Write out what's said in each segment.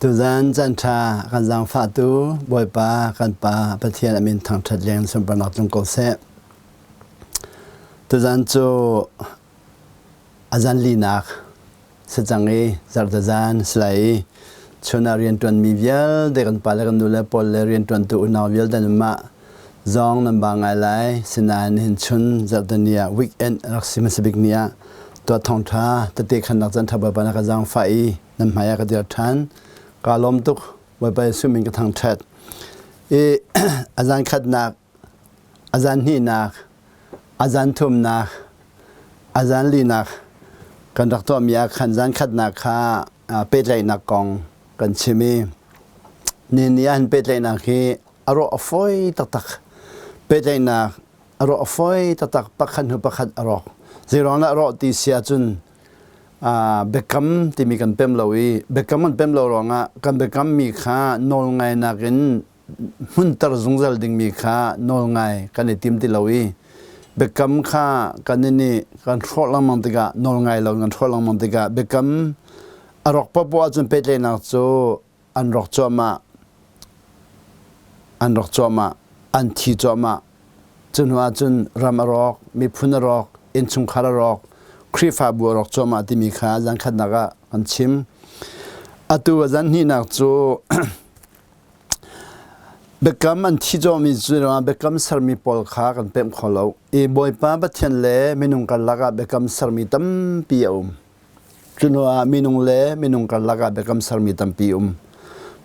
Tuzan caanṭha kan zaangfahtu Bawipa kan Pa Pathian a min thangṭhat leng sunparnak tlung ko seh. Tuzan cu a zan linak si cang i zarhte zan si lai i chun ah rianṭuanmi vialte kan pa le kan nu le pawl le rianṭuantu unau vialte nanmah zong nan ba ngai lai. Sinain nihin chun zarhte ni ah weekend rak si hmasa bik ni ah tuah thawngṭha tete khannak caanṭha Bawipa na ka zaangfah i nan hmai ah ka dir ṭhan. Kaa lawm tuk. Bawipa Jesuh min ka thangṭhat. I a zan khatnak, a zan hnihnak, a zan thumnak, a zan linak kan rak tuahmi ah khan zan khatnak kha pehtlaihnak kong kan chim i ni ni ah hin pehtlaihnak hi a rawh a fawi taktak. Pehtlaihnak a rawh a fawi taktak pakhat hnu pakhat a rawk. Zeiruang dah a rawh ti si ahcun biakam timi kan pem lo i biakam kan pem lo ruangah kan biakammi kha nawlngainak in hmunter zungzal dingmi kha nawlngai kan i tim ti lo i biakam kha kan i kan hrawh lengmang tikah nawlngai lo kan hrawh lengmang tikah biakam a rawk poahpoah ahcun pehtlaihnak cu an rawk cuahmah an rawk cuahmah an thi cuahmah cu hnu ahcun ram a rawk miphun a rawk innchungkhar a rawk Khrihfabu a rawk cuahmah timi kha zan khatnak ah kan chim atu a zan hnihnak cu biakam an thi cawmi cu biakam sermi pawl kha kan pemh kho lo i Bawipa Pathian le minung karlak ah biakam sermi tampi a um Cuhnuah minung le minung karlak ah biakam sermi tampi um.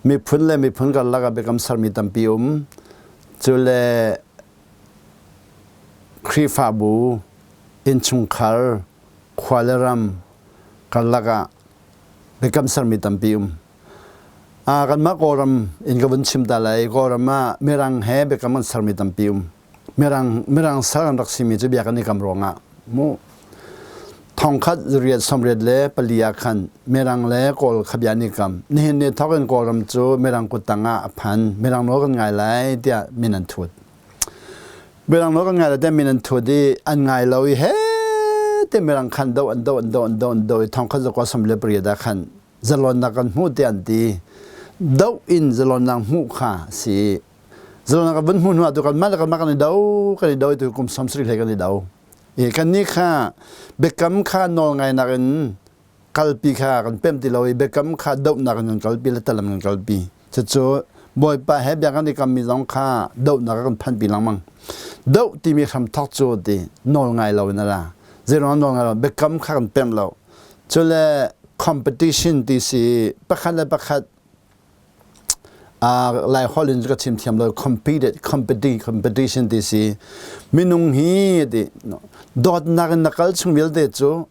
Miphun le miphun karlak ah biakam sermi tampi um. Cu le Khrihfabu, innchungkhar, khua le ram karlak ah biakam sermi tampi um. Kanmah Kawlram in ka vun chim ta lai. Kawlram ah Mirang he biakam an sermi tampi um. Mirang Mirang sal an rak simi cu bia kan i kam ruangah mu thongkhat riat sawmriat le pali ah khan Mirang le Kawl kha bia an i kam nihin ni thawk in Kawlram cu Mirang kuttang ah a phan Mirang nawl kan ngai lai tiah min an thut Mirang nawl kan ngai lai tiah min an thut i an ngai lo i he te Mirang khan do an do an do an do an do i thongkhat zakua som le pariat ah khan zalonnak kan hmu tiah an ti do in zalonnak hmuh kha si Zalonnak kan vun hmuh hnu ah tu kanmah le kanmah kan i do kan i do tu kum 70 hlei kan i do. I kannih kha biakam kha nawl ngainak in kalpi kha kan pemh ti lo i biakam kha dohnak in kan kalpi le talam kan kalpi. Cucu Bawipa he bia kan i kammi zong kha dohnak ah kan phanpi lengmang. Doh timi hramthawk cu ti nawl ngai lo in a ra. Zeiruang nawl ngai lo biakam kha kan pemh lo. Cule competition ti si pakhat le pakhat Lai holh in ka chim thiam lo competed competition ti si minung hi ti dawtnak in na kal chung vialte cu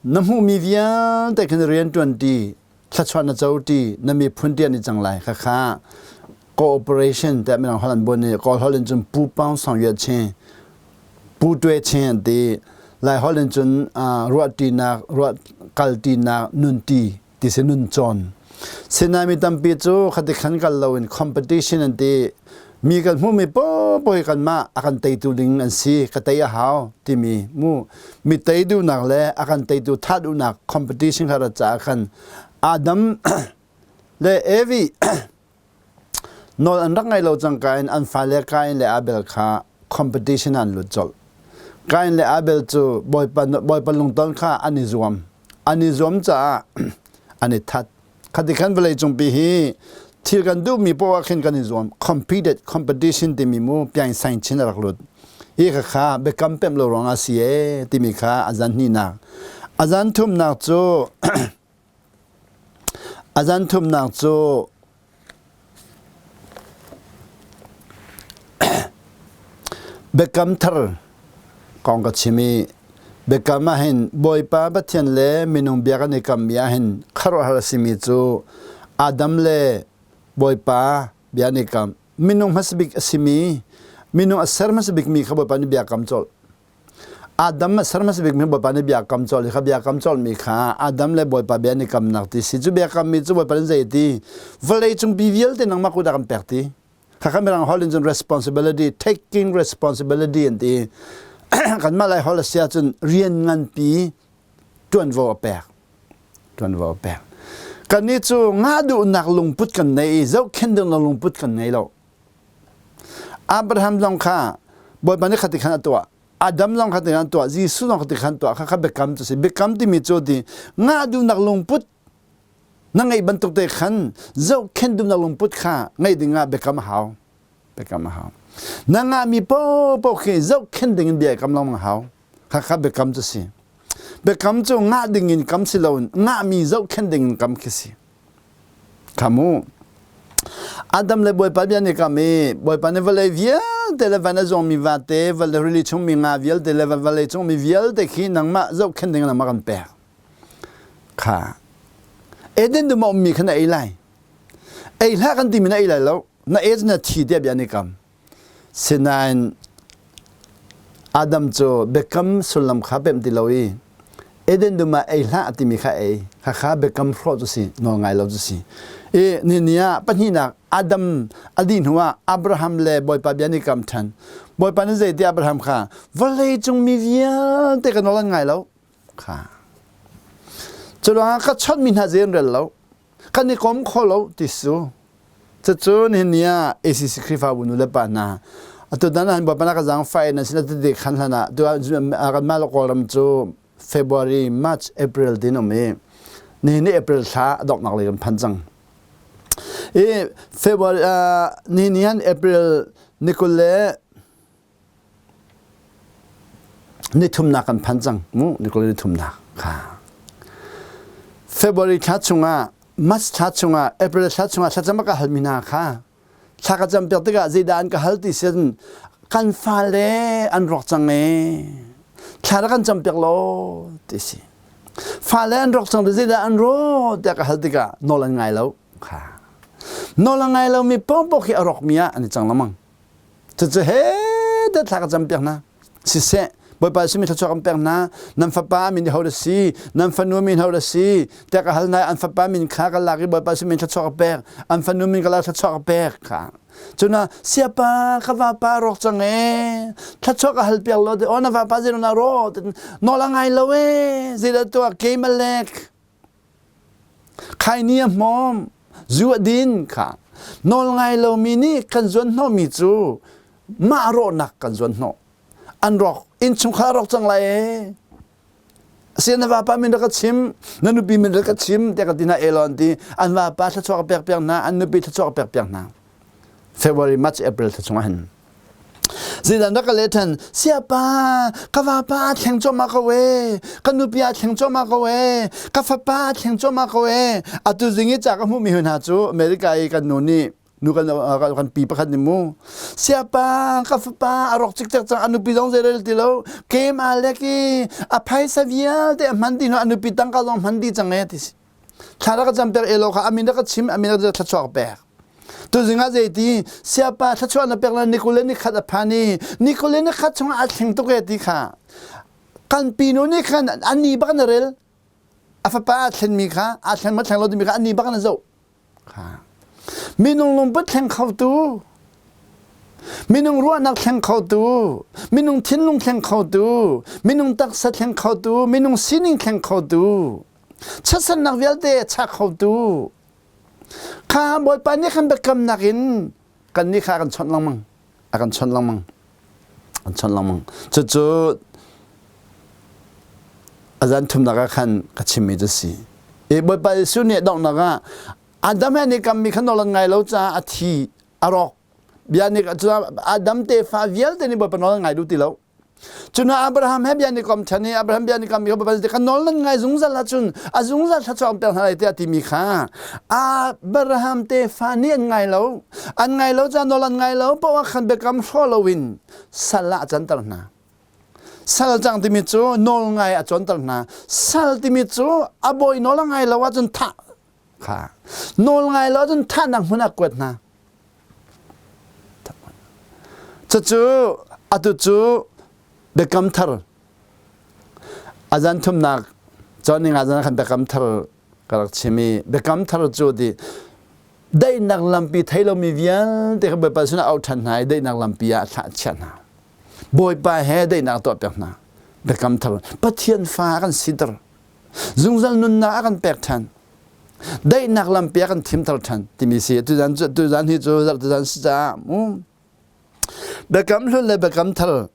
na hmuhmi vialte khin rian ṭuan ti thluachuah na co ti na miphun ti an i cang lai khakha cooperation tiah mirang holh an buan i kawl holh in cun pu pang song yue chin pu tue chin an ti lai holh in cun ruah ṭinak ruah kal ṭinak nun ti ti si nun cawn sinain mi tampi cu khati khan kal loin competition an ti mi kan hmuhmi popoh hi kanmah a kan teitu ding an si ka tei a hau timi mu mi tei duhnak le a kan teitu thah duhnak competition kha rat caah khan Adam le Evi nawl an rak ngai lo cangka in an fale Kain le Abel kha competition an lut colh Kain le Abel cu Bawipa Bawipa lungton kha an i zuam an i zuam caah an i that khati khan vawlei cungpi hi thil kan duhmi poah khin kan i zuam competed competition timi mu piang sain chin a rak lut hi kha kha biakam pemh lo ruangah si e timi kha a zan hnihnak a zan thumnak cu a zan thumnak cu Biakam thar kong ka chim i biakam ah hin Bawipa Pathian le minung bia kan i kammi ah hin khuaruahhar a simi cu Adam le Bawipa bia an i kam. Minung hmasa bik a simi, minung a ser hmasa bikmi kha Bawipa nih bia kam colh. Adam a ser hmasa bikmi Bawipa nih bia kam colh i kha bia kam colhmi kha Adam le Bawipa bia an i kamnak ti si. Cu biakammi cu Bawipa nih zei a ti? Vawlei cung pi vialte nangmah kut ah kan pek ti. Khakha mirang holh in cun responsibility, taking responsibility an ti. Kanmah Lai holh a si ahcun rian nganpi ṭuanvo a pek. Ṭuanvo a pek. Kannih cu ngah duhnak lungput kan nei i zohkhenh dingnak lungput kan ngei lo. Abraham zong kha Bawipa nih khati khan a tuah. Adam zong khati khan a tuah. Jesuh zong khati khan tuah. Kha kha biakam cu si. Biakam timi cu ti ngah duhnak lungput na ngeih bantuk te khan zohkhenh duhnak lungput kha ngeih ding ah biakam a hau. Biakam a hau. Na ngahmi paohpaoh khi zohkhenh ding in bia i kam lengmang a hau. Khakha biakam cu si. Biakam cu ngah ding in kam si loin ngahmi zohkhenh ding in kam khi si. Khamu. Adam le Bawipa bia nih kam i Bawipa nih vawlei vialte le van a zuangmi vate, vawlei rili chungmi nga vialte le vawlei chungmi vialte khi nangmah zohkhenh ding nangmah kan pek. Kha. Eden dum a ummi kha na ei lai. Ei hlah kan timi na ei lai lo. Na ei na thi tiah bia nih kam. Sinain Adam cu biakam sullam kha pemh ti lo i Eden dum ah ei hlah timi kha ei. Khakha biakam hrawh cu si, nawl ngai lo cu si. I nini ah pahnihnak Adam a dih hnu ah Abraham le Bawipa bia nih kam ṭhan. Bawipa nih zeiti Abraham kha vawlei cung mi vialte ka nawl an ngai lo. Kha. Cu ruangah ka chawnhmi hna zei an rel lo. Kan i kom kho lo ti su. Cucu nihin ni ah ACC Khrihfabu nu le pa hna atu dan ah Bawipa na ka zaangfah in nan sin tete khan hlan ah tu ah kanmah le Kawlram cu February, March, April tin um i nihin ni April thla a donghnak lei kan phan cang. I February nihin ni han April ni 20 le Nithumnak kan phan cang mu nikul nithumnak kha. February thla chungah March thla chungah April thla chungah thlacam a ka halmi hna kha thla ka cam piak tikah zeidah an ka hal ti sin kan fale an rawk cang ee thla rak kan cam piak law ti si fale an rawk cang ti zeidah an rawh tiah ka hal tikah nawl an ngai lo kha nawl a ngai lomi paohpaoh khi a rawkmi ah an i cang lengmang Cucu he dat thla ka campiak hna. Siseh, Bawipa simi thluachuah kan pek hna. Nan fapa min ho da si, nan fanu min ho da si. Tiah ka hal hna an fapa min kha ka lak i Bawipa simi thluachuah ka pek. An fanu min ka lak thluachuah ka pek kha. Cuna siapa ka vapa rawk cang e. Thluachuah ka hal piak lo te o na vapa zei na ro nawl a ngai lo e. Zeidah tuah kemalek. Khaini a hmawm, zu a din kha nawl ngai lomi nih kan zuan hnawhmi cu mah rawhnak kan zuan hnawh. An rawk, innchungkhar rawk cang lai ee. Asian na vapa min rak ka chim, na nupi min rak ka chim tiah ka ti hna elon ti an vapa thluachuah ka pek piak hna, an nupi thluachuah ka pek piak hna. February, March, April thla chungah hin. Zeidah na ka leh ṭhan? Siapa, ka vapa aa thleng cuahmah ko ee. Ka nupi aa thleng cuahmah ko ee. Ka fapa aa thleng cuahmah ko ee. Atu zing i ca ka hmuhmi hna cu America i kan nu nih nu kan kan pi pakhat nih mu siapa ka fapa a rawk cikcek cang a nupi zong zeirel ti lo kem aa lek i a phaisa vialte a hman dih hnu a nupi tangka zong hman dih cang ee ti si thla rak ka cam pek elo kha amin rak ka chim amin rak thluachuah ka pek tuzing ah zeiti siapa thluachuah na pek la nikul le nikhat a phan i nikul le nikhat chungah a thleng tuk e ti kha kan pinu nih khan ani bak na rel a fapa a thlenmi kha a thleng ma thleng lo timi kha ani bak na zoh kha minung lungput thleng khotu minung ruahnak thleng khotu minung thinlung thleng khotu minung taksa thleng khotu minung sining thleng khotu Chiatsernak vialte a chak khotu kha Bawipa nih khan biakamnak in kannih kha a kan chawnh lengmang a kan chawnh lengmang an chawnh lengmang cucu a zan thumnak ah khan ka chimmi cu si i Bawipa Jesuh nih donghnak ah Adam he an i kammi kha nawl an ngai lo caah a thi a rawk bia nih Adam tefa vialte nih Bawipa nawl an ngai duh ti lo Cuna Abraham he bia ni kom ṭhan i Abraham bia ni kam mi kha kan nawl nan ngai zungzal ahcun a zungzal thluachuah an pek hna lai tiah timi kha Abraham tefa nih an ngai lo an ngai lo ca nawl an ngai lo poah khan biakam hrawh loin sal ah a canter hna sal cang timi cu nawl ngai a cawnter hna sal timi cu a bawi nawl a ngai lo ahcun thah kha nawl ngai lo ahcun thahnak hmun ah kuat hna Cucu atu cu biakam thar a zan thumnak cawn ah zan khan biakam thar ka rak chim i biakam thar cu ti daihnak lampi thei lomi vialte kha Bawipa sinah auh ṭhan hna i daihnak lampi ah thlah chiah hna. Bawipa he daihnak tuah piak hna. Biakam thar Pathian fa kan siter. Zungzal nunnak a kan pek ṭhan. Daihnak lampi a kan thimter ṭhan timi si. Tuzan cu tuzan hi cu zarh tuzan si caah mu. Biakam hlun le biakam thar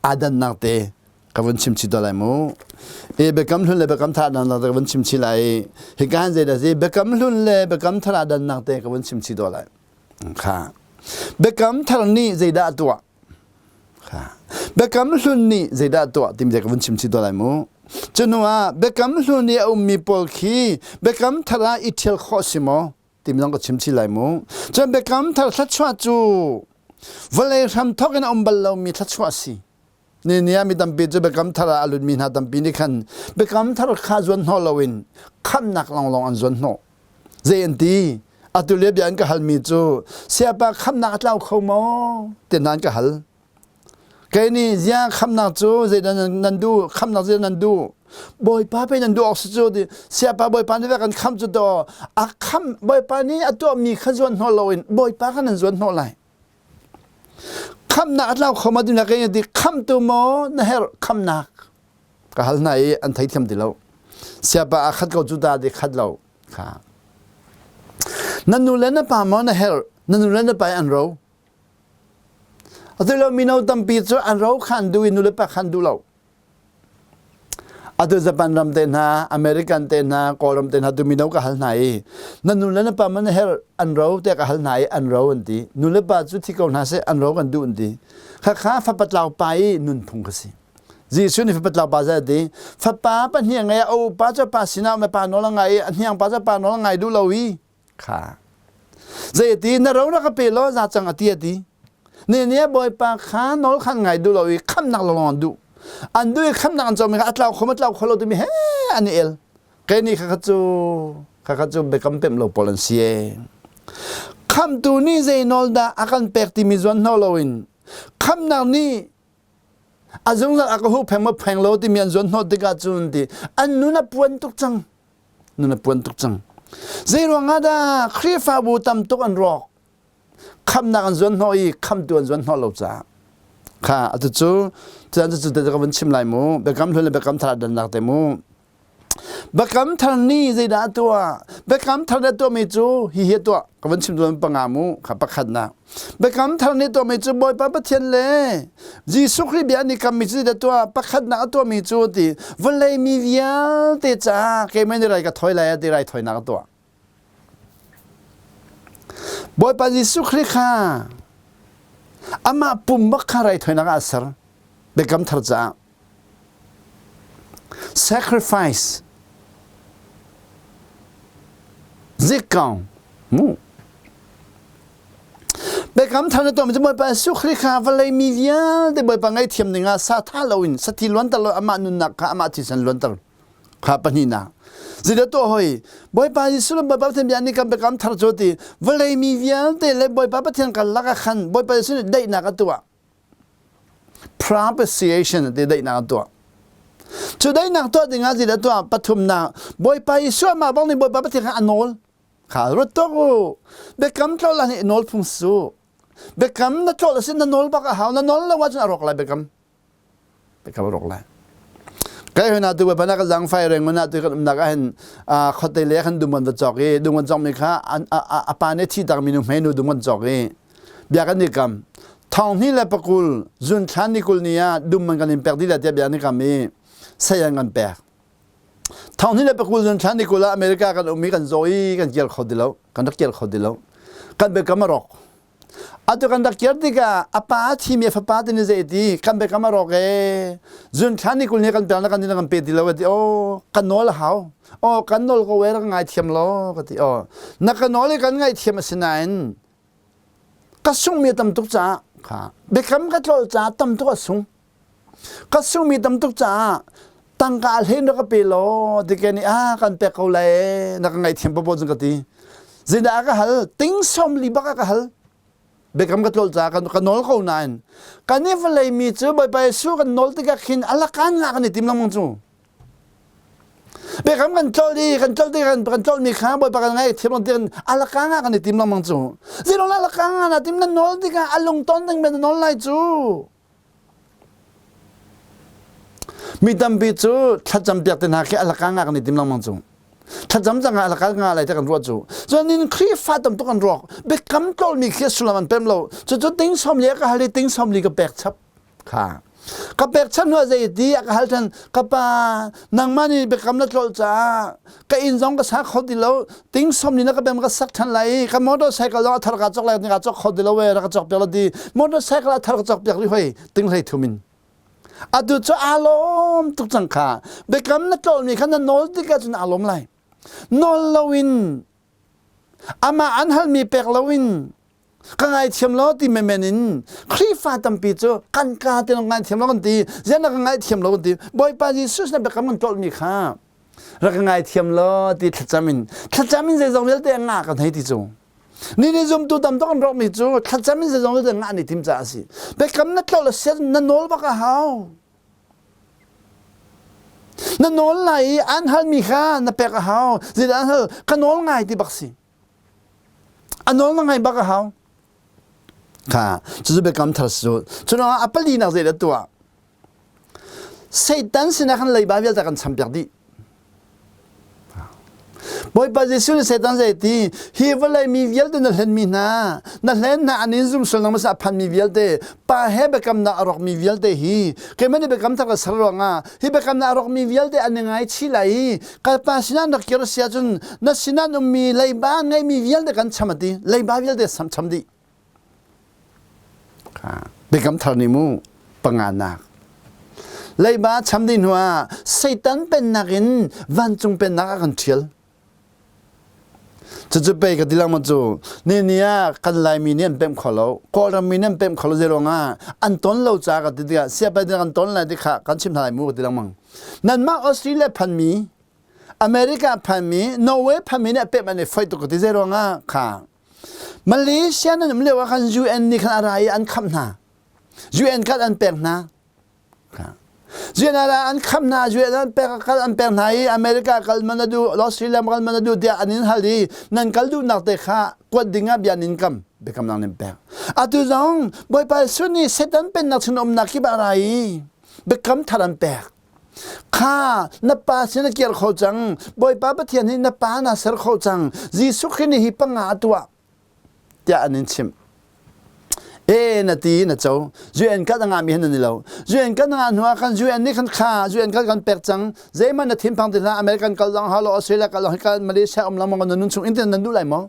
aa dannak te ka vun chim chih lai mu. E biakam hlun le biakam thar dannak te ka vun chim chih lai. Hika han zei dah si biakam hlun le biakam thar aa dannak te ka vun chim chih lai. Kha. Biakam thar nih zeidah a tuah? Biakam hlun nih zeidah tuah timi ka vun chim chih lai mu. Cu hnu ah biakam hlun i a ummi pawl khi biakam thar ah i ṭhial khawh si maw timi zong ka chim chih lai mu. Cun biakam thar thluachuah cu vawlei hram thawk in a um bal lomi thluachuah a si. Ni ni ah mi tampi cu biakam thar ah a lutmi hna tampi nih khan biakam thar kha zuan hnawh loin khamhnak lawnglawng an zuan hnawh. Zei an ti? Atu le bia an ka halmi cu siapa khamnak a tlau kho maw? ti hna an ka hal. Kei nih ziang khamnak cu zeidah nan duh? Khamnak zeidah nan duh? Bawipa pei nan duh awk si cu ti siapa Bawipa nih kan kham cu to a kham Bawipa nih a tuahmi kha zuan hnawh loin Bawipa kha nan zuan hnawh lai. Khamnak a tlau kho ma ti na kei ti khamtu maw na herh khamnak ka hal hna i an theithiam ti lo. Siapa a khat ko cu ta ti khat lo kha. Na nu le na pa maw na herh na nu le na pa an ro. Atu lo mino tampi cu an ro khan duh i nu le pa khan duh lo. Atu Japan ram te hna, American te hna, Kawlram te hna tu mino ka hal hna i na nu le na pa man her an ro te ka hal hna i an ro an ti. Nu le pa cu thi ko hna seh an ro kan duh an ti. Khakha fapa tlau pa i nunphung ka si. Jesuh nih fapa tlau pa zai ti. Fapa pahnih ngei a upa cu pa sinah ma pa nawl a ngai i a hniang pa cu pa nawl a ngai duh lo i kha. Zei ti na ro na ka pe law za cang a ti a ti. Ne ne bawipa kha nawl khan ngai duh lo i khamnak lawng an duh. An duh i khamnak an comi kha a tlau kho ma tlau kho lo timi he an i el. Kei nih khakha cu khakha cu biakam pemh lo pawl an si e. Khamtu nih zei nawl dah a kan pek timi zuan hno loin khamnak nih a zungzal a ka hu pheng ma pheng lo timi an zuan hnawh tikah cun ti an nun a puan tuk cang. Nun a puan tuk cang. Zei ruangah dah Khrihfabu tam tuk an rawk? Khamnak an zuan hnawh i khamtu an zuan hnawh lo caah. Kha atu cu cun cu te ka vun chim lai mu. Biakam hlun le biakam thar dannak te mu. Biakam thar nih zeidah a tuah? Biakam thar nih a tuahmi cu hihi a tuah. Ka vun chim tuan panga mu. Kha pakhatnak. Biakam thar nih tuahmi cu Bawipa Pathian le Jesuh Khrih bia nih kammi cu zeidah tuah? Pakhatnak a tuahmi cu ti vawlei mi vialte caah keimah nih rai ka thawi lai ti raithawinak a tuah. Bawipa Jesuh Khrih kha amah pum bak kha raithawinak ah a ser. Biakam thar caah. Sacrifice. Zikong. Mu. Biakam thar na tuahmi cu Bawipa Jesuh Khrih kha vawlei mi vialte Bawipa ngaihthiam dingah sa tha loin sathi luanter lo amah nunnak kha amah thisen luanter kha pahnihnak zeidah tuah hoi Bawipa Jesuh le Bawipa Pathian bia nih kan biakam thar cu ti vawlei mi vialte le Bawipa Pathian karlak ah khan Bawipa Jesuh nih daihnak a tuah propitiation ti daihnak a tuah cu daihnak tuah dingah zeidah tuah pathumnak Bawipa Jesuh amah bang nih Bawipa Pathian kha a nawl kha ruat tuak u biakam tlol ah nih nawl phung su biakam na tlol a si na nawl bak a hau na nawl lo ahcun a rawk lai biakam biakam a rawk lai kai hoi tu ba na ka zang fai reng na tu kan umnak ah hin khote le khan dum va chok i dum chok mi kha a pa ne thi tak mi nu hmei nu dum chok i bia kan ni kam thong ni le pakul zun thlan ni kul ni ah dum man kan in pek di la tia bia ni kam i sayan kan pek thong ni le pakul zun thlan ni kul ah America kan um i kan zo i kan kial kho ti lo kan rak kial kho ti lo kan biakam a rawk Atu kan rak kir tikah a pa a thimi a fapa te nih zei ti kan biakam a rawk ee zun thla ni kul ni kan pek na kan din kan pe ti lo ti aw kan nawl a hau aw kan nawl ko e rak ngai thiam lo ka ti aw na ka nawl i kan ngaih thiam a si nain ka sungmi a tam tuk caah kha biakam ka tlol caah tam tuk a sung Ka sungmi tam tuk caah tangka a hlen rak ka pe law ti ke nih ah kan pek ko lai na ka ngaihthiam popo cun ka ti. Zeidah a ka hal? Ting som li bak a ka hal. Biakam ka tlol caah ka nawl ko nain kan i vawlei mi cu Bawipa Jesuh kan nawl tikah khin alakan nga kan i tim lengmang cu. Biakam kan tlol i kan tlol tikah kan tlol mi kha Bawipa kan ngaihthiam lo tiah alaka nga kan i tim lengmang cu. Zeiruang alaka nga na tim na nawl tikah a lungton ding men na nawl lai cu. Mi tampi cu thlacam piak te hna khi a laka ngak an i tim lengmang cu. Thlacam cang ah lakal nga lai te kan ruah cu. Cun in Khrihfa tam tuk an ruak. Biakam tlolmi khi sullam an pem lo. Cucu ting som li ka hal i ting som li ka pek chap. Kha. Ka pek chap hnu ah zei ti a ka hal than ka pa nangmah nih biakam na tlolh caah ka inn zong ka sa kho ti lo ting som ni na ka pem ka sak than lai i ka motorcycle zong a thar ka cawk lai ka cawk kho ti lo we ra ka cawk piak lo ti motorcycle a thar ka cawk piak ri hoi ting hlei thum in atu cu aa lawm tuk cang kha biakam na tlolmi kha na nawl tikah cun aa lawm lai nawl loin amah an halmi pek loin ka ngaithiam lo ti menmen in Khrihfa tampi cu kan ka ti lo ngaithiam lo kan ti zian na ka ngaithiam lo kan ti Bawipa Jesuh na biakam kan tlolmi kha rak ka ngaithiam lo ti thlacam in thlacam in zeizong vialte nga kan hei ti cu Ni ni zumtu tam tuk an rawkmi cu thlacam in zeizong vialte ngah ni tim caah a si. Biakam na tlolh a sian na nawl bak a hau. Na nawl lai i an halmi kha na pek a hau. Zeidah an hal? Ka nawl ngai ti bak si. A nawl na ngai bak a hau. Kha cucu biakam thar si cu. Cu a palinak zeidah tuah? Satan sinah khan leiba vialte kan champiak dih. Bawipa Jesuh nih Satan zei ti hi vawlei mi vialte na hlenmi hna na hlen hna an in zum sual nang masa phanmi vialte pa he biakamnak a rawkmi vialte hi keimah nih biakam thar ka ser ruangah hi biakamnak a rawkmi vialte an i ngaichih lai i ka pa sinah na kir si ahcun na sinah ummi leiba ngeimi vialte kan cham a ti leiba vialte cham dih Biakam thar nih mu panganak leiba cham dih hnuah Satan pennak in vancung pennak a kan ṭhial. Cucu pei ka ti lengmang cu ni ni ah kan Laimi nih an pemh kho lo, Kawlram mi nih an pemh kho lo zei ruangah an ton lo caah ka ti tikah siapai kan ton lai ti kha kan chim hna lai mu ka ti lengmang. Nanmah Australia phanmi, America phanmi, Norway phanmi nih a pemh an i foih tuk ka ti zei ruangah kha Malaysia nan um lio ah khan UN nih khan a ra i an khamh hna. UN khat an pek hna. UN a ra an khamh hna, UN an pek kal an pek hna i America kal man a duh, Australia kal man a duh tiah an in hal i nan kal duhnak te kha kuat ding ah bia nin kam biakamnak nin pek. Atu zong Bawipa Jesuh nih Satan pennak chung umnak kip ah a ra i biakam thar an pek. Kha na pa sin a kir kho cang. Bawipa Pathian hi na pa na ser kho cang. Jesuh Khrih nih hi panga a tuah tiah an in chimh. E na ti na co. UN kat a ngahmi han nan i lo. UN kat na ngah hnu ah khan UN nih khan kha UN kal kan pek cang. Zeihmanh na thinphang ti hlah. American kal zong hau lo, Australia kal zong kal Malaysia um lengmang na nun chung in nan duh lai maw?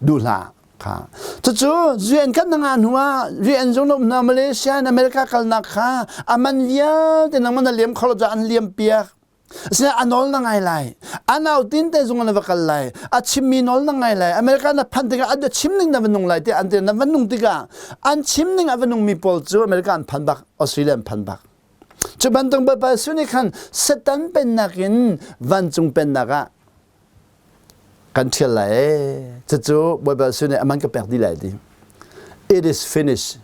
Duh hlah. Kha. Cucu UN kan na ngah hnu ah UN zung na um hna Malaysia in America kalnak kha a man vialte nangmah na liam kho lo caah an liam piak. Asinain a nawl na ngai lai. A nau tin te zung na va kal lai. A chimmi nawl na ngai lai. America na phan tikah a chim ning na va nung lai tiah an ti na va nung tikah an chim ning a va nungmi pawl cu America an phan bak, Australia an phan bak. Cu bantuk Bawipa Jesuh nih khan Satan pennak in vancung pennak ah kan ṭhial lai ee. Cucu Bawipa Jesuh nih a man ka pek dih lai ti. It is finished.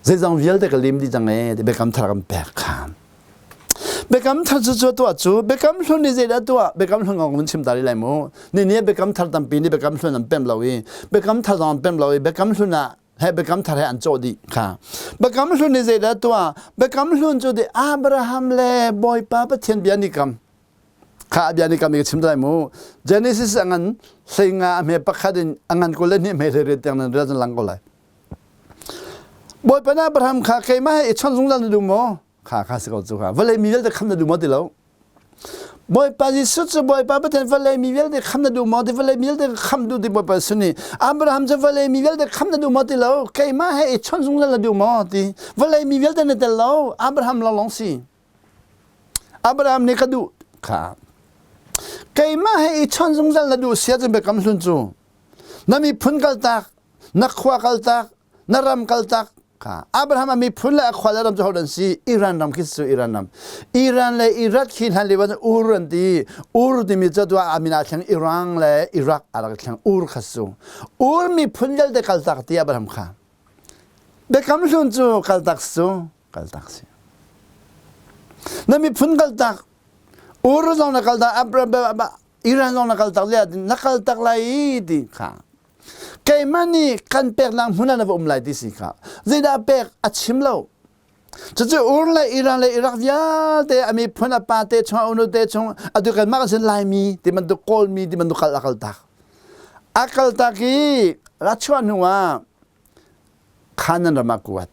Zeizong vialte ka lim dih cang ee ti biakam thar kan pek kha. Biakam thar cu cu tuah cu biakam hlun nih zeidah tuah biakam hlun kong kan chim ta rih lai mu. Ni ni biakam thar tampi nih biakam hlun an pemh lo i biakam thar zong an pemh lo i biakam hlun ah he biakam thar he an cawh dih kha. Biakam hlun nih zeidah tuah biakam hlun cu di Abraham le Bawipa Pathian bia ni kam Kha bia nih kam i ka chim lai mu. Genesis a ngan hleinga a hme pakhat in a ngan 22 hme hlei tiang nan rel lang ko lai. Bawipa na Abraham kha keimah he i chon zungzal na duh maw? Kha kha si ko cu kha. Vawlei mi vialte kham na duh maw ti lo? Bawipa Jesuh cu Bawipa Pathian vawlei mi vialte kham na duh maw ti vawlei mi vialte kham duh ti Bawipa Jesuh nih Abraham cu vawlei mi vialte kham na duh maw ti lo? Keimah he i chon zungzal na duh maw ti? Vawlei mi vialte na tel lo. Abraham lawnglawng si. Abraham nih ka duh kha keimah he i chon zungzal na duh sia cun biakam hlun cu na miphun kaltak na khua kaltak na ram kaltak kha Abraham a miphun le a khua le ram cu hodan si Iran ram khi cu Iran ram Iran le Iraq khi hlan lio ah Ur an ti Ur timi cu tu ah min ah thleng Iran le Iraq a rak thleng Ur kha cu Ur miphun vialte kaltak ti Abraham kha biakam hlun cu kaltak cu kaltak si. Na miphun kaltak, Ur zong na kaltak, Iran zong na kaltak le na kaltak lai i ti kha. Keimah nih kan peknak hmun ah na va um lai ti si kha. Zeidah pek a chim lo. Cucu Ur le Iran le Iraq vialte a miphun a pa te chung a unu te chung atu kanmah kan sin Laimi ti bantuk Kawlmi ti bantuk kal a kal tak. A kal tak i ra chuah hnu ah Khanan ram ah kuat.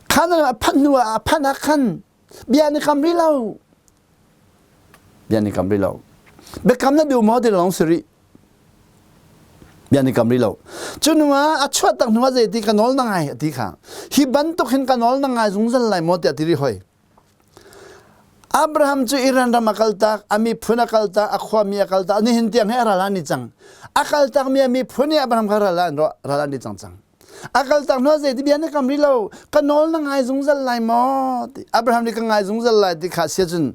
Khanan ram a phanh hnu ah a phanh ah khan bia ni kam rih lo. Bia ni kam rih lo. Biakam na duh maw ti lawng si rih. Bia ni kam rih lo. Cu hnu ah a chuah tak hnu ah zeiti ka nawl na ngai a ti kha. Hi bantuk hin ka nawl na ngai zungzal lai maw tiah ti rih hoi. Abraham cu Iran ram a kaltak, a miphun a kaltak, a khuami a kaltak, nihin tiang hi a ral an i cang. A kaltakmi a miphun i Abraham kha ral an ral an i cang cang. A kaltak hnu ah zeiti bia na kam rih lo, ka nawl na ngai zungzal lai maw? Ti Abraham nih ka ngai zungzal lai ti kha sia cun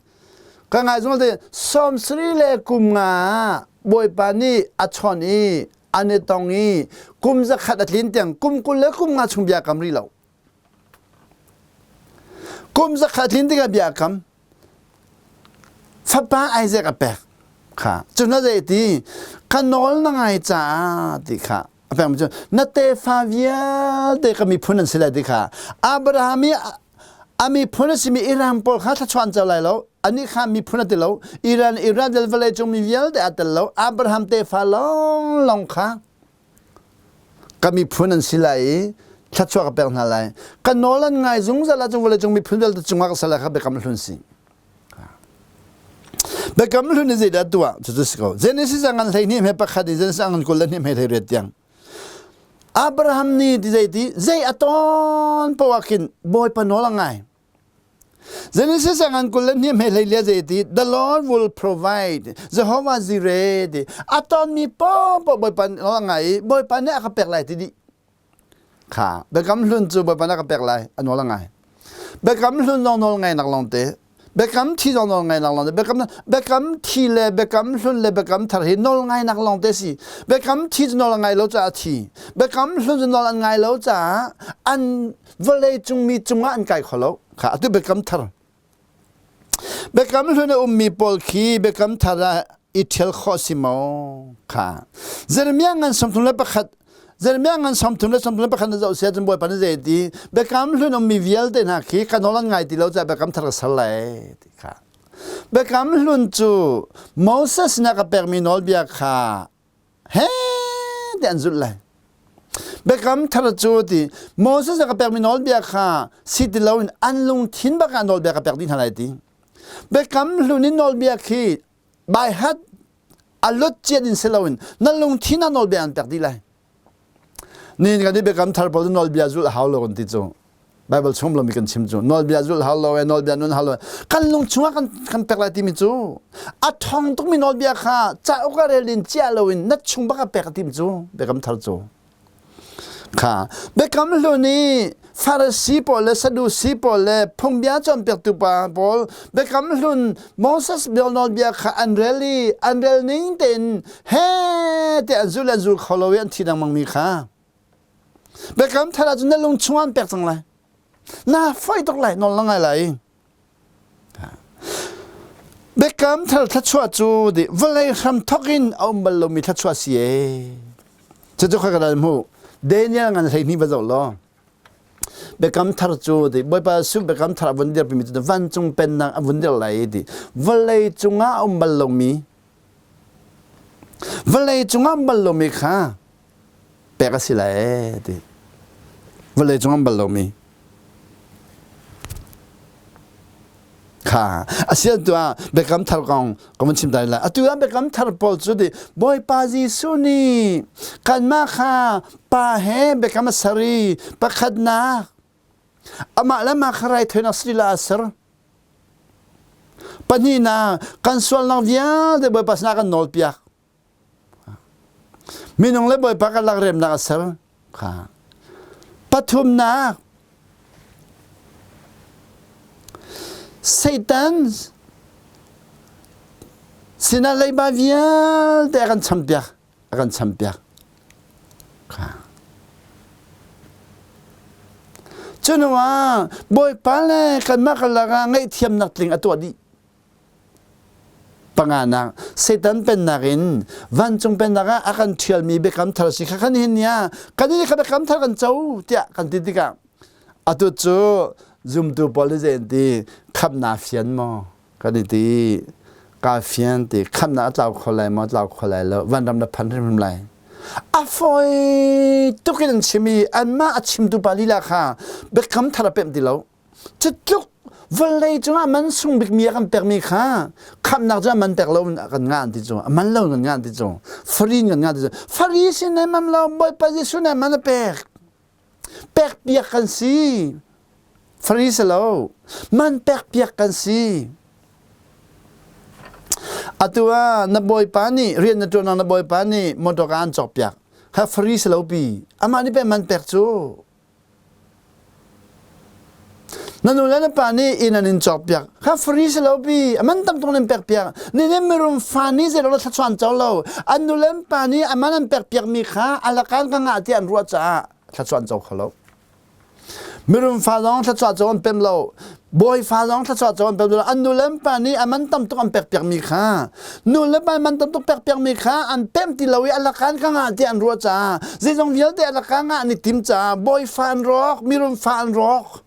ka ngai zungzal ti 70 le kum nga Bawipa nih a chawn i an i tong i kum zakhat a tlin tiang kum 20 le kum nga chung bia kam rih lo. Kum zakhat tlin tikah bia a kam. Fapa Isaac a pek kha. Cun a zei ti ka nawl na ngai caah ti kha a pek cu na tefa vialte ka miphun an si lai ti kha Abraham i a miphun a simi Iran pawl kha thluachuah an co lai lo anih kha miphun a ti lo Iran Iran vawlei cung mi vialte a tel lo Abraham tefa lawnglawng kha ka miphun an si lai i thluachuah ka pek hna lai ka nawl an ngai zungzal ahcun vawleicung miphun vialte cungah ka sal kha biakam hlun si biakam hlun in zeidah tuah cucu si ko Genesis ah ngan 12 he pakhat in Genesis ah ngan 22 he 18 tiang Abraham nih ti zei ti zei a ton poah khin Bawipa nawl a ngai Genesis ah ngan 22 he hlei lia zei ti the Lord will provide Jehovah Jireh ti a tonmi paohpaoh Bawipa nawl a ngai i Bawipa nih a ka pek lai ti dih kha biakam hlun cu Bawipa nih a ka pek lai a nawl a ngai biakam hlun zong nawl ngainak lawng te biakam thi zong nawl ngainak lawng te biakam biakam thi le biakam hlun le biakam thar hi nawl ngainak lawng te si biakam thi cu nawl a ngai lo caah a thi biakam hlun cu nawl an ngai lo caah an vawlei cung mi cungah an kai kho lo kha atu biakam thar biakam hlun a ummi pawl khi biakam thar ah i ṭhial khawh si maw kha Jeremiah ngan 31 Jeremiah ngan 31 na zoh sia cun Bawipa nih zei ti biakam hlun ummi vialte hna khi ka nawl an ngai ti lo caah biakam thar ka ser lai ti kha biakam hlun cu Moses sinah ka pekmi nawlbia kha he ti an zulh lai biakam thar cu ti Moses a ka pekmi nawlbia kha si ti loin an lungthin bak ah nawlbia ka pek dih hna lai ti biakam hlun in nawlbia khi by heart a lut cian in si loin na lungthin ah nawlbia an pek dih lai Ni kan i biakam thar pawl nawlbia zulh hau lo kan ti cu. Bible chung lomi kan chim cu nawlbia zulh hau lo e nawlbia nun hau lo kan lung chungah kan kan pek lai timi cu a thong tukmi nawlbia kha cauk ah rel in chia loin na chung bak ah pek a tim cu biakam thar cu kha biakam hlun i Farasi pawl le Sadusi pawl le phungbia cawnpiaktu pa pawl biakam hlun Moses bia nawlbia kha an rel i an rel ning tein he te an zul an zul kho lo i an thi lengmang mi kha biakam thar ahcun na lung chung an pek cang lai na foi tuk lai nawl na ngai lai biakam thar thluachuah cu di vawlei hram thok in a um bal lomi thluachuah si e cucu kha ka dal hmu Daniel ngan 12 va zoh law biakam thar cu ti Bawipa Jesuh biakam thar a vun dirpimi cu vancung pennak a vun dir lai ti vawlei cungah a um bal lomi vawlei cungah um bal lomi kha pek a si lai ti vawlei cungah um bal lomi Kha asian tu ah biakam thar kong ka vun chim tai lai. Atu ah biakam thar pawl cu ti Bawipa Jesuh nih kanmah kha pa he biakam a ser i pakhatnak amah le mah kha raithawinak silila a ser. Pahnihnak kan sualnak vialte Bawipa sinah kan nawlpiak. Minung le Bawipa kan lak remnak a ser. Kha. Pathumnak Satan sinah leiba vialte a kan champiak a kan champiak kha Cunuah ah Bawipa le kanmah karlak ah ngaihthiamnak tling a tuah dih Panganak, Satan pennak in vancung pennak ah a kan ṭhialmi biakam thar si kha kan hin nia kan ini kha biakam thar kan co tiah kan ti tikah atu cu Zumtu pawl nih zei an ti? Khamhnak fian maw? Kan i ti. Ka fian ti. Khamhnak a tlau kho lai maw? Tlau kho lai lo. Vanram na phan hrimhrim lai. A fawi tuk in an chim i anmah a chimtu pa lila kha biakam thar a pemh ti lo. Cutluk vawlei cungah man sung bikmi a kan pekmi kha khamhnak cu a man pek lo kan ngah an ti cu a man lo kan ngah an ti cu free kan ngah ti cu free sin nan man lo Bawipa Jesuh nih man a pek pek piak kan si free si lo man pek piak kan si atu ah na bawipa nih rian na ṭuan na bawipa nih motor ka an cawk piak kha free si lo pi amah nih pe man pek cu Na nu le na pa nih inn an in cawkpiak. Kha free si lo pi. A man tam tuk nan pekpiak. Ni nih mirum fa nih zei lo thlachuan co lo. An nu le an pa nih a man an pekpiak mi kha alakan ka ngah ti an ruah caah thlachuan co kho lo. Mirum fa zong thlachuah co an pem lo. Bawi fa zong thlachuah co an pem lo. An nu le an pa nih a man tam tuk an pekpiak mi kha nu le pa man tam tuk pekpiak mi kha an pem ti lo i alakan ka ngah ti an ruah caah zeizong vialte alaka ngah an i tim caah bawi fa an rawk mirum fa an rawk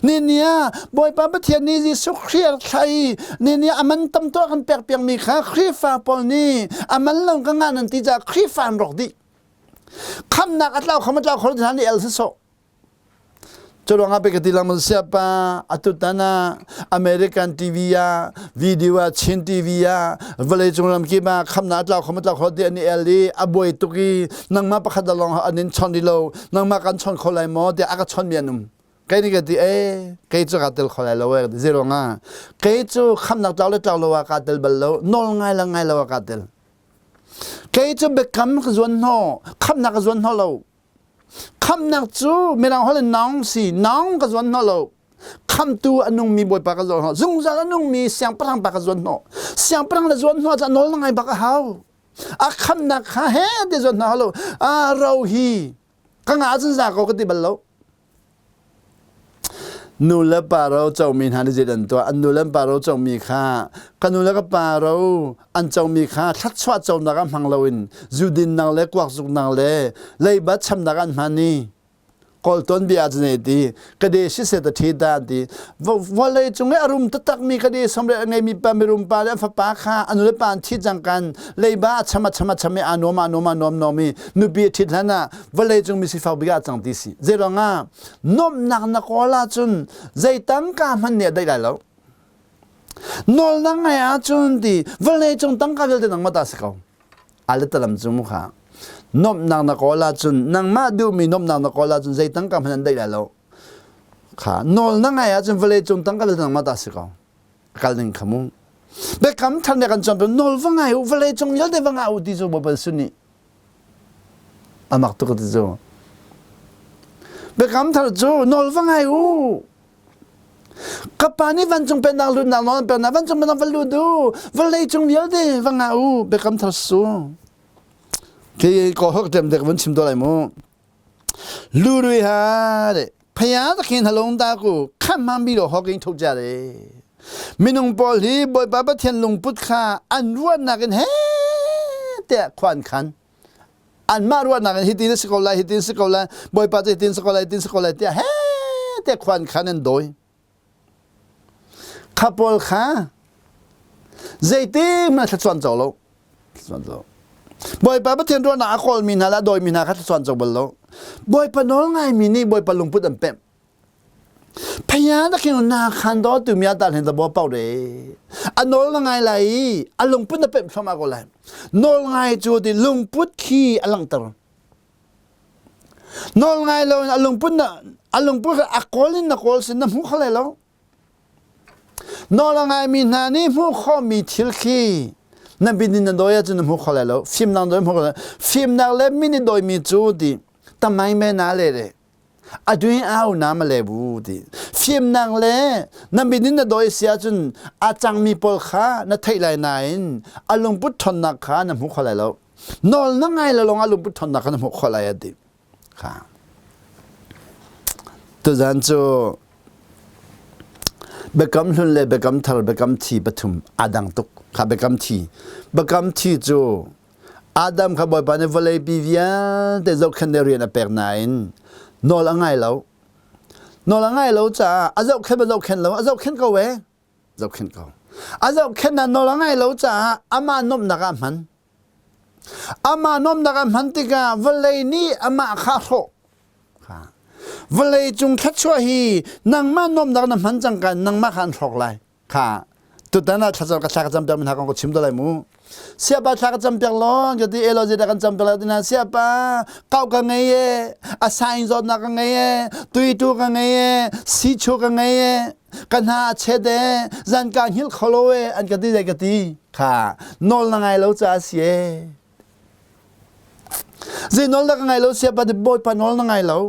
ni nia Bawipa Pathian nih Jesuh Khrih a thlah i ni nia a man tam tuah kan pek piak mi kha Khrihfa pawl nih a man lo ka ngah nan ti caah Khrihfa an rawk dih khamnak a tlau kham a tlau kho hna nih el si sawh Cu ruangah pei ka ti lengmang siapa atutan ah American TV ah video ah Chin TV ah vawleicung ramkip ah khamnak a tlau kho tlau kho ti an i el i a buai tuk i nangmah pakhat lawng an in chon rih lo nangmah kan chon kho lai maw tiah a ka chonmi an um kei nih ka ti ee kei cu kaa tel kho lai lo ee zei ruangah kei cu khamnak tlau le tlau lo ah kaa tel bal lo nawl ngai le ngai lo ah kaa tel kei cu biakam ka zuan hnawh khamnak ka zuan hnawh lo Khamnak cu mirang holh in naung si naung ka zuan hnawh lo khamtu a nungmi bawipa ka zuan hnawh zungzal a nungmi siangpahrang pa ka zuan hnawh siangpahrang le zuan hnawh cu a nawl na ngai bak a hau a khamnak kha he ti zuan hnawh lo a ro hi ka nga cun za ko ka ti bal lo Nu le pa ro comi hna nih zei an tuah? An nu le an pa ro comi kha ka nu le ka pa ro an comi kha thluachuah conak ah hmang loin zu dinnak le kuak zuknak le leiba chamnak an hman i kawl tuanbia ah cun ti kade siseh ta ṭhi ta an ti vawlei cung i a rum taktakmi kade somre a ngeimi pa mirum pa le an fapa kha a nu le pa an thi cang kan leiba a cham a cham a cham i aa nuam aa nuam aa nuam nuam i nupi a ṭhit hlan ah vawlei cung mi sifak bik ah cang ti si zei ruangah nuamhnak na kawl ahcun zei tangka hmanh nih a daih lai lo nawl na ngai ahcun ti vawlei cung tangka vialte nangmah ta si ko aletalam cu mu kha nuamhnak na kawl ahcun nangmah duhmi nuamhnak na kawl ahcun zei tangka hmanh an daih lai lo kha nawl na ngai ahcun vawlei cung tangka vialte nangmah ta si ko kal ning kha mu biakam thar ne kan cawn nawl va ngai u vawlei cung vialte va ngah u ti cu Baibal sun nih A mak tuk ti cu. Biakam thar cu nawl va ngai u. Ka pa nih vancung pennak lutnak nawl an peknak vancung pennak va lut u. Vawlei cung vialte va ngah u. Biakam thar su. Khi ko hok tem dek vun chim to lai mu. လူတွေဟာတဲ့ဖယားသခင်နှလုံးသားကိုခန့်မှန်းပြီးတော့ဟောကိန်းထုတ်ကြတယ်minung pawl hi Bawipa Pathian lungput kha an ruahnak in he tiah khua an khan anmah ruahnak in hitin a si ko lai hitin si ko lai Bawipa cu hitin si ko lai hitin si ko lai tiah he tiah khua an khan an dawi Kha pawl kha zeiti hmanh thluachuah an co lo. Thluachuah an co. Bawipa Pathian ruahnak a kawlmi hna le a dawimi hna kha thluachuah an co bal lo. Bawipa nawl ngaimi nih Bawipa lungput an pemh. Phaya na khin na khan do tu mya ta hlen da bo pau re. A nawl na ngai lai i a lungput na pemh thluahmah ko lai. Nawl ngai cu ti lungput khi a langhter. Nawl ngai lo in a lungput na a lungput kha a kawl in na kawl sin na hmu kho lai lo. Nawl a ngaimi hna nih hmuh khawhmi thil khi na bin in na dawi ahcun na hmu kho lai lo. Fimnak dawi hmu kho lai. Fimnak le min i dawimi cu ti tamai me na le le a duin au na ma le bu ti fimnak le na min in na dawi si ahcun a cangmi pawl kha na theih lai nain a lungput ṭhawnnak kha na hmu kho lai lo. Nawl na ngai lo lawng ah lungput ṭhawnnak kha na hmuh khawh lai a ti. Kha. Tuzan cu biakam hlun le biakam thar biakam thi pathum aa dang tuk. Kha biakam thi. Biakam thi cu Adam kha Bawipa nih vawleipi vialte zohkhenh le rian a pek nain nawl a ngai lo. Nawl a ngai lo caah a zohkhenh ba zohkhenh lo, a zohkhenh ko e. Zohkhenh ko. A zohkhenh na nawl a ngai lo caah amah nuamhnak ah hman. Amah nuamhnak ah hman tikah vawlei nih amah kha hrawh. Vawlei cung thluachuah hi nangmah nuamhnak na hman cang ka nangmah kha an hrawk lai. Kha tutan ah thlacam ka thla ka cam piak mi hna kong ka chim te lai mu. Siapa thla ka cam piak law ka ti elo zeidah kan cam piak lai tina siapa kau ka ngei e a saing zawtnak ka ngei e tuitu ka ngei e sichu ka ngei e ka hna a chet e zan ka hngilh kho lo e an ka ti zei ka ti kha nawl na ngai lo ca si e zei nawl na ka ngai lo siapa ti bawipa nawl na ngai lo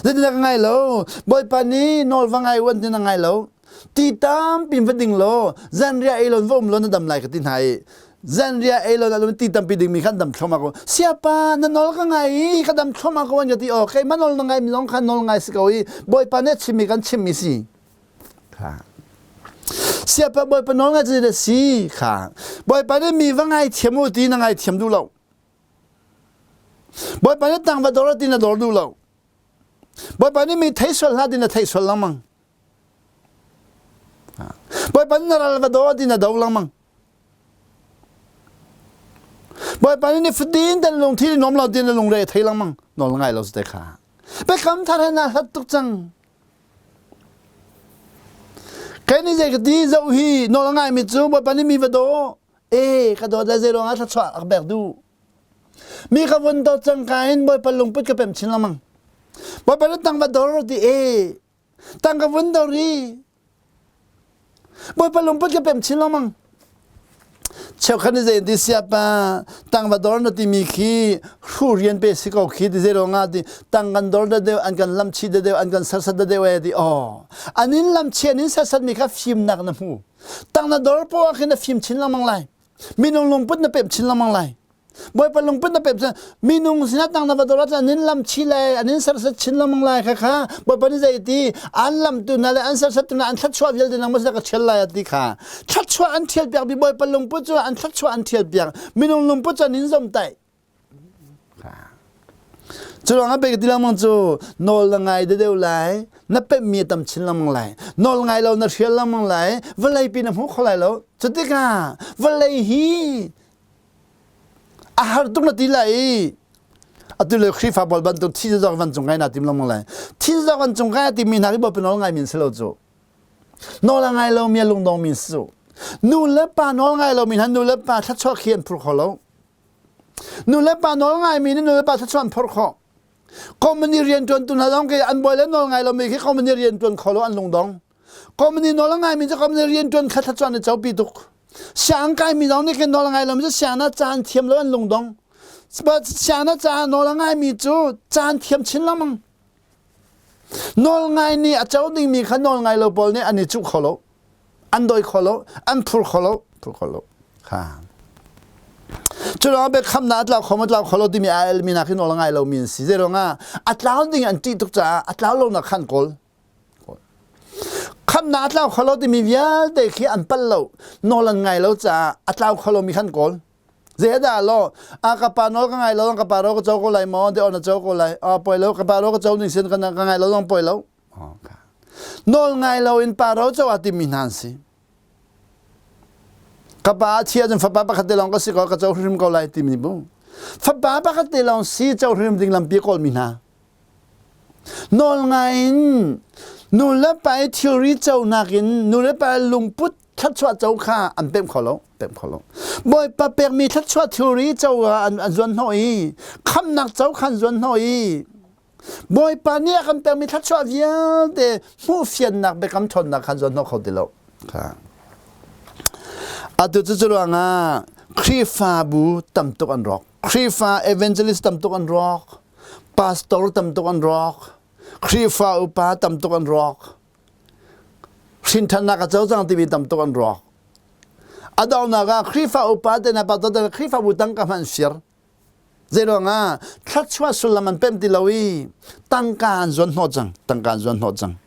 Zeitindah ka ngai lo? Bawipa nih nawl va ngai uan ti na ngai lo. Ti tampi va ding law zanriah ei lon va um law na dam lai ka ti hna i zanriah ei lon ah ti tampi dingmi khan dam thluahmah ko. Siapa na nawl ka ngai i ka dam thluahmah ko an ka ti aw keimah nawl na ngai mi zong kha nawl ngai si ko i Bawipa nih a chimmi kan chimmi si. Kha. Siapa Bawipa nawl ngai cu si kha. Bawipa nih mi va ngai thiam u ti na ngai thiam duh lo. Bawipa nih tang va dor ti na dor duh lo. Bawipa nih mi thei sual hlah ti na thei sual lengmang. Bawipa nih na ral va do ti na do lengmang. Bawipa nih ni fatin ten lungthi nom lo ti na lungre thei lengmang. Nawl ngai lo te kha. Biakam thar he na hlat tuk cang. Kai ni zei ka ti zoh hi nawl ngai mi cu Bawipa nih mi va do E ka dawt le zei ruangah thluachuah a ka pek duh. Mi ka vun dawt cang ka in Bawipa lungput ka pem chin lengmang. Bawipa na tang va dor ti e. Tang ka vun dor i. Bawipa lungput ka pem chin lengmang. Cheukhat ni zei ti siapa tang va dor na timi khi hru rian pe si ko khi ti zei ruangah ti tang kan dor da deuh an kan lamchi da deuh an kan sersat da deuh e ti oh an in lamchi an in sersat mi kha fimnak na hmu Tang na dor poah khin na fim chin lengmang lai. Minung lungput na pem chin lengmang lai. Bawipa lungput na pem chin minung sinah tang na va dor ahcun an in lam chi lai an in serset chin lengmang lai kha kha Bawipa nih zei ti an lam tu na le an serset tu na an thluachuah vialte nang maw ka thial lai ti kha thluachuah an thial piak bi Bawipa lungput cu an thluachuah an thial piak minung lungput cu an in zomtaih Cu ruangah pei ka ti lengmang cu nawl na ngai deuh lai, na pemhmi a tam chin lengmang lai, nawl ngai lo na hrial lengmang lai, vawlei pi na hmu kho lai lo. Cu tikah vawlei hi a har tuk na ti lai i atu le Khrihfa pawl bantuk thi zawk van cung kai na tim lengmang lai. Thi zawk van cung kai a timi hna hi bawi nawl ngai min si lo cu. Nawl a ngai lomi a lungdong mi si cu. Nu le pa nawl ngai lomi hna nu le pa thluachuah khi an phur kho lo. Nu le pa nawl ngaimi nih nu le pa thluachuah an phorh khawh. Company rianṭuantu hna zong khi an bawi le nawl ngai lomi khi company rianṭuan kho lo an lungdong. Company nawl a ngaimi cu company rianṭuan kha thluachuah an i copi tuk. Siang kaimi zong nih khin nawl a ngai lomi cu siang ah caan thiam lo an lungdong. Siang ah caan nawl a ngaimi cu caan thiam chin lengmang. Nawl ngai nih a co dingmi kha nawl ngai lo pawl nih an i cuh kho lo. An dawi kho lo, an phur kho lo, phur kho lo. Kha. Cu ruangah biakhamnak a tlau kho ma tlau kho lo timi a elmi hna khi nawl a ngai lomi an si. Zei ruangah a tlau ding an ṭih tuk caah a tlau lonak kha an kawl. Khamnak a tlau kho lo timi vialte khi an palh lo. Nawl an ngai lo caah a tlau kho lomi kha an kawl. Zeidah law a ka pa nawl ka ngai lo ka pa ro ka co ko lai maw de on a co ko lai a poi lo ka pa ro ka co ning sin ka ka ngai lo zong poi lo nawl ngai lo in pa ro co a timi hna an si ka pa a chia cun fapa pakhat te lawng ka si ko ka co hrim ko lai timi bu fapa pakhat te lawng si co hrim ding lampi kawl mi hna Nawl ngai in nu le pa i thilri conak in nu le pa lungput thluachuah co kha an pemh kho lo pemh kho lo bawipa pekmi thluachuah thilri co ah an, an zuan hnawh i khamnak co kha an zuan hnawh i bawipa nih a kan pekmi thluachuah vialte hmuh fiannak biakam ṭhawnnak kha an zuan hnawh kho ti lo kha atu cu ruangah Khrihfabu tam tuk an rawk Khrihfa evangelist tam tuk an rawk Pastor tam tuk an rawk. Khrihfa upa tam tuk an rawk. Hrinthannak a co cang timi tam tuk an rawk. A donghnak ah Khrihfa upa te hna pastor te hna Khrihfabu tangka hmanh an fir. Zeiruangah thluachuah sullam an pemh ti lo i tangka an zuan hnawh cang. Tangka an zuan hnawh cang.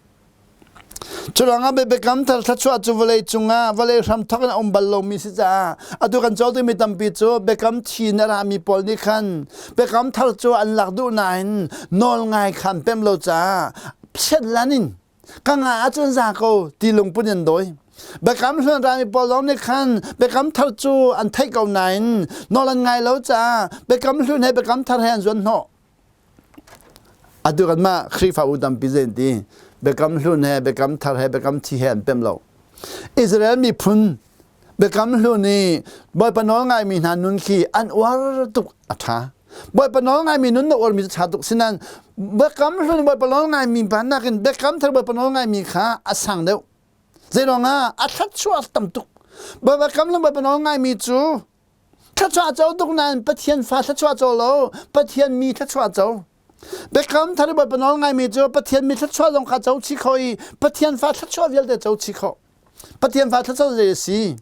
Curuangah biakam thar thluachuah cu vawlei cungah vawlei hramthawk in a um bal lomi si caah atu kan cawtu mi tampi cu biakam thi in a rami pawl nih khan biakam thar cu an lak duh nain nawl ngai kha an pem lo caah phiat lan in ka nga ahcun za ko ti lungput in an dawi. Biakam hlun rami pawl zong nih khan biakam thar cu an theih ko nain nawl an ngai lo caah biakam hlun he biakam thar he an zuan hnawh. Atu kanmah Khrihfabu tampi zei an ti biakam hlun he biakam thar he biakam thi he an pemh lo. Israel miphun biakam hlun i Bawipa nawl ngaimi hna nun khi an uar tuk a ṭha. Bawipa nawl ngaimi nun na uarmi cu ṭha tuk sinan biakam hlun Bawipa nawl ngaimi pa nakin biakam thar Bawipa nawl ngaimi kha a sang deuh. Zeiruangah a thluachuah tam tuk. Biakam hlun Bawipa nawl ngaimi cu Thluachuah co tuk nain Pathian fa thluachuah co lo, Pathian mi thluachuah co. Biakam thar i Bawipa nawl ngaimi cu Pathian mi thluachuah zong kha co chih kho i Pathian fa thluachuah vialte co chih kho. Pathian fa thluachuah zei a si?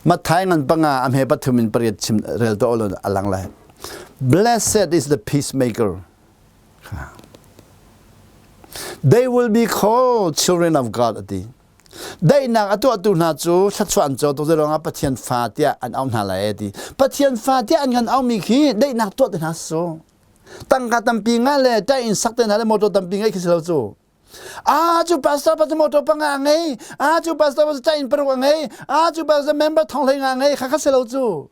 Matthai ngan panga a hme pathum in pariat chim rel to lo a lang lai. Blessed is the peacemaker. They will be called children of God ati. Daihnak a tuahtu hna cu thluachuah an co tuk ruangah Pathian fa tiah an auh hna lai ti. Pathian fa tiah an kan auhmi khi daihnak tuah te hna su. Tangka tampi ngah le ṭai inn sak te hna le motor tampi ngei khi si lo cu. Ah cu pastor pa cu motor panga a ngei. Ah cu pastor pa cu ṭai inn paruk a ngei. Ah cu pastor member thong hlei nga a ngei. Kha kha si lo cu.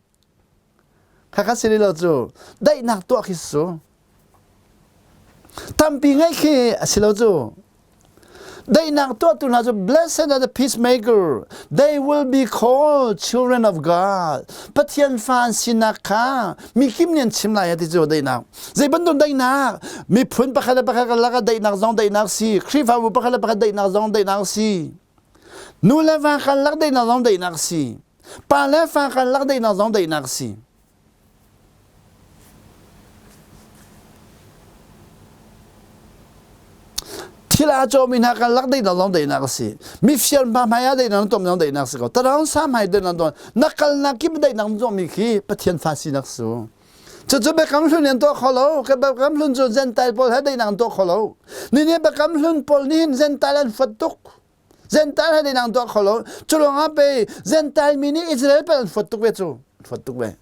Kha kha si lo cu. Daihnak tuah khi si cu. Tampi ngeih khi a si lo cu. Daihnak tuahtu hna cu blessed are the peacemaker. They will be called children of God. Pathian fa an sinak kha mi kim nih an chim lai ti cu daihnak. Zei bantuk daihnak? Miphun pakhat le pakhat karlak ah daihnak zong daihnak si. Khrihfabu pakhat le pakhat daihnak zong daihnak si. Nu le va karlak daihnak zong daihnak si. Pa le fa karlak daihnak zong daihnak si. Thil aa cawmi hna kan lak daihnak zong daihnak a si. Mifir hma hmai ah daihnak na tuahmi zong daihnak a si ko. Taraung sa hmai daihnak tuah. Na kalnak kip daihnak na tuahmi khi Pathian fa sinak su. Cucu biakam hlun an tuah kho lo. Ka biakam hlun cu Gentile pawl he daihnak an tuah kho lo. Nihin biakam hlun pawl nih hin Gentile an fuat tuk. Gentile he daihnak an tuah kho lo. Cu ruangah pei Gentile mi nih Israel pawl an fuat tuk ve cu. Fuat tuk ve.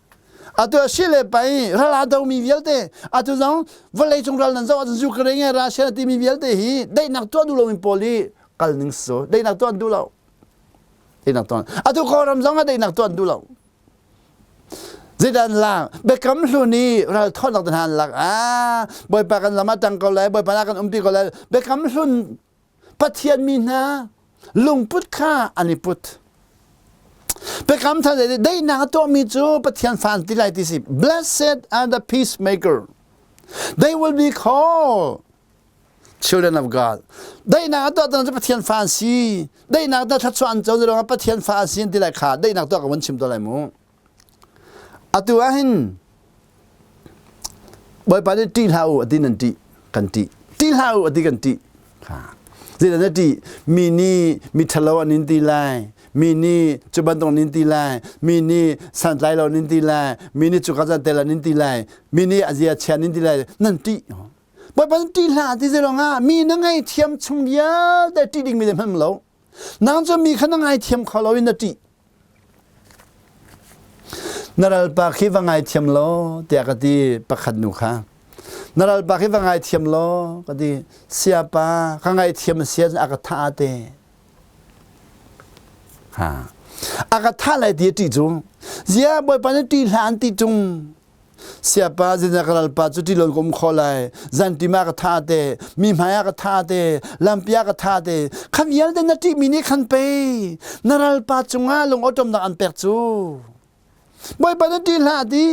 Atu a si le pai ral aa domi vialte atu zong vawleicung ral nan zoh ahcun Ukraine le Russia timi vialte hi daihnak tuah duh lomi pawl hi kal ning su daihnak tuah an duh lo daihnak tuah atu Kawlram zong ah daihnak tuah an duh lo zeidah an lak biakam hlun i ral thawhnak te hna an lak ah bawipa kan lam ah tang ko lai bawipa na kan umpi ko lai biakam hlun Pathian mi hna lungput kha an i put. Biakam thar daihnak a tuahmi cu Pathian fa an ti lai ti si. Blessed are the peacemaker. They will be called children of God. Daihnak a tuahtu cu Pathian fa an si. Daihnak tuah thluachuah an co ruangah Pathian fa an si an ti lai kha daihnak tuah ka vun chim to lai mu. Atu ah hin Bawipa nih ṭih hlah u a ti nan ṭih kan ṭih. Ṭih hlah u a ti kan ṭih. Zeidah na ṭih? Mi nih mi ṭhalo an in ti lai. Mi nih cu bantuk an in ti lai. Mi nih santlai lo an in ti lai. Mi nih cuka can tel an in ti lai. Mi nih a zia chia an in ti lai. Nan ṭih. Bawipa nih ṭih hlah ti zei ruangah mi na ngaihthiam chung vialte ṭih dingmi zeihmanh um lo. Nang cu mi kha na ngaithiam kho lo in na ṭih. Na ralpa khi va ngaithiam law tiah ka ti pakhat nu kha. Na ralpa khi va ngaithiam law ka ti. Siapa ka ngaithiam a si ahcun a ka thah te. Ha. A ka thah lai ti a ṭih cu. Zia Bawipa nih ṭih hlah an ti ṭung. Siapa zeidah ka ralpa cu ṭi lon ka um kho lai zanṭim ah ka tha te mi hmai ah ka tha te lampi ah ka tha te kha vialte na ṭihmi nih khan pei na ralpa cungah lung awṭawmnak an pek cu Bawipa na ṭih hlah ti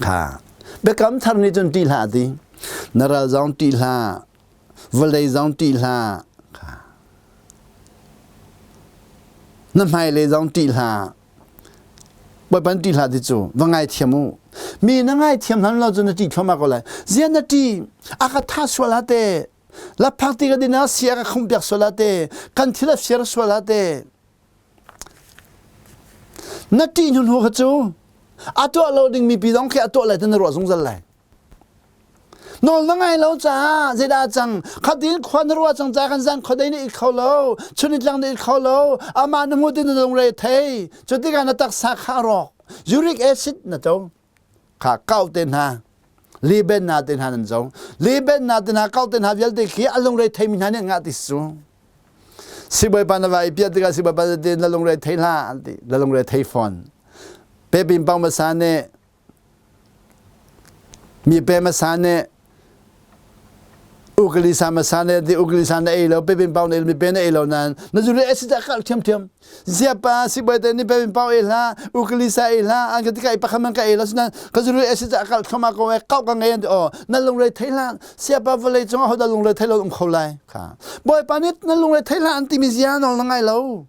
ha biakam thar nih cun ṭih hlah ti na ral zong ṭih hlah vawlei zong ṭih hlah na hmailei zong ṭih hlah Bawipa ṭih hlah ti cu va ngaithiam u. Mi na ngaithiam hlan lo cu na ṭih thluahmah ko lai. Zian na ṭih a ka tha sual ah te laphak ti ka din ah si a ka khumh piak sual ah te kan thil a fir sual ah te na ṭih hnu hnu kha cu a tuah lo ding mipi zong khi a tuah lai ti na ruah zungzal lai. Nawl na ngai lo caah zeidah cang? Khatin khua na ruah cang ca kan zan khuadei na it kho lo, chunitlang na it kho lo, amah na hmu tin na lungre thei. Cu tikah na taksa kha a rawk. Uric acid na to. Kha kau te hna. Liben na te hna nan zo. Liben na te hna kau te hna vialte khi a lungre thei mi hna nih ngah ti su. Sibawipa na va i piat tikah sibawipa te na lungre thei hlah an ti. Na lungre thei fawn. Pe pin pang masa nih Mi pe hmasa nih ukali sa hmasa nih ti ukali sa na ei lo pe pin pau na ei mi pe na ei lo nan na zuri e si ta kal thiam thiam zia pa si boy te ni pe pin pau ei hla ukali sa ei hla an ka ti ka ei pakhat man ka ei lo sinan ka zuri e si ta kal thoma ko e kau ka ngei an ti o na lungre thei hla sia pa vawlei cung ah hoda lungre thei lo um kho lai kha bawipa nih na lungre thei hla an ti mi zia nol na ngai lo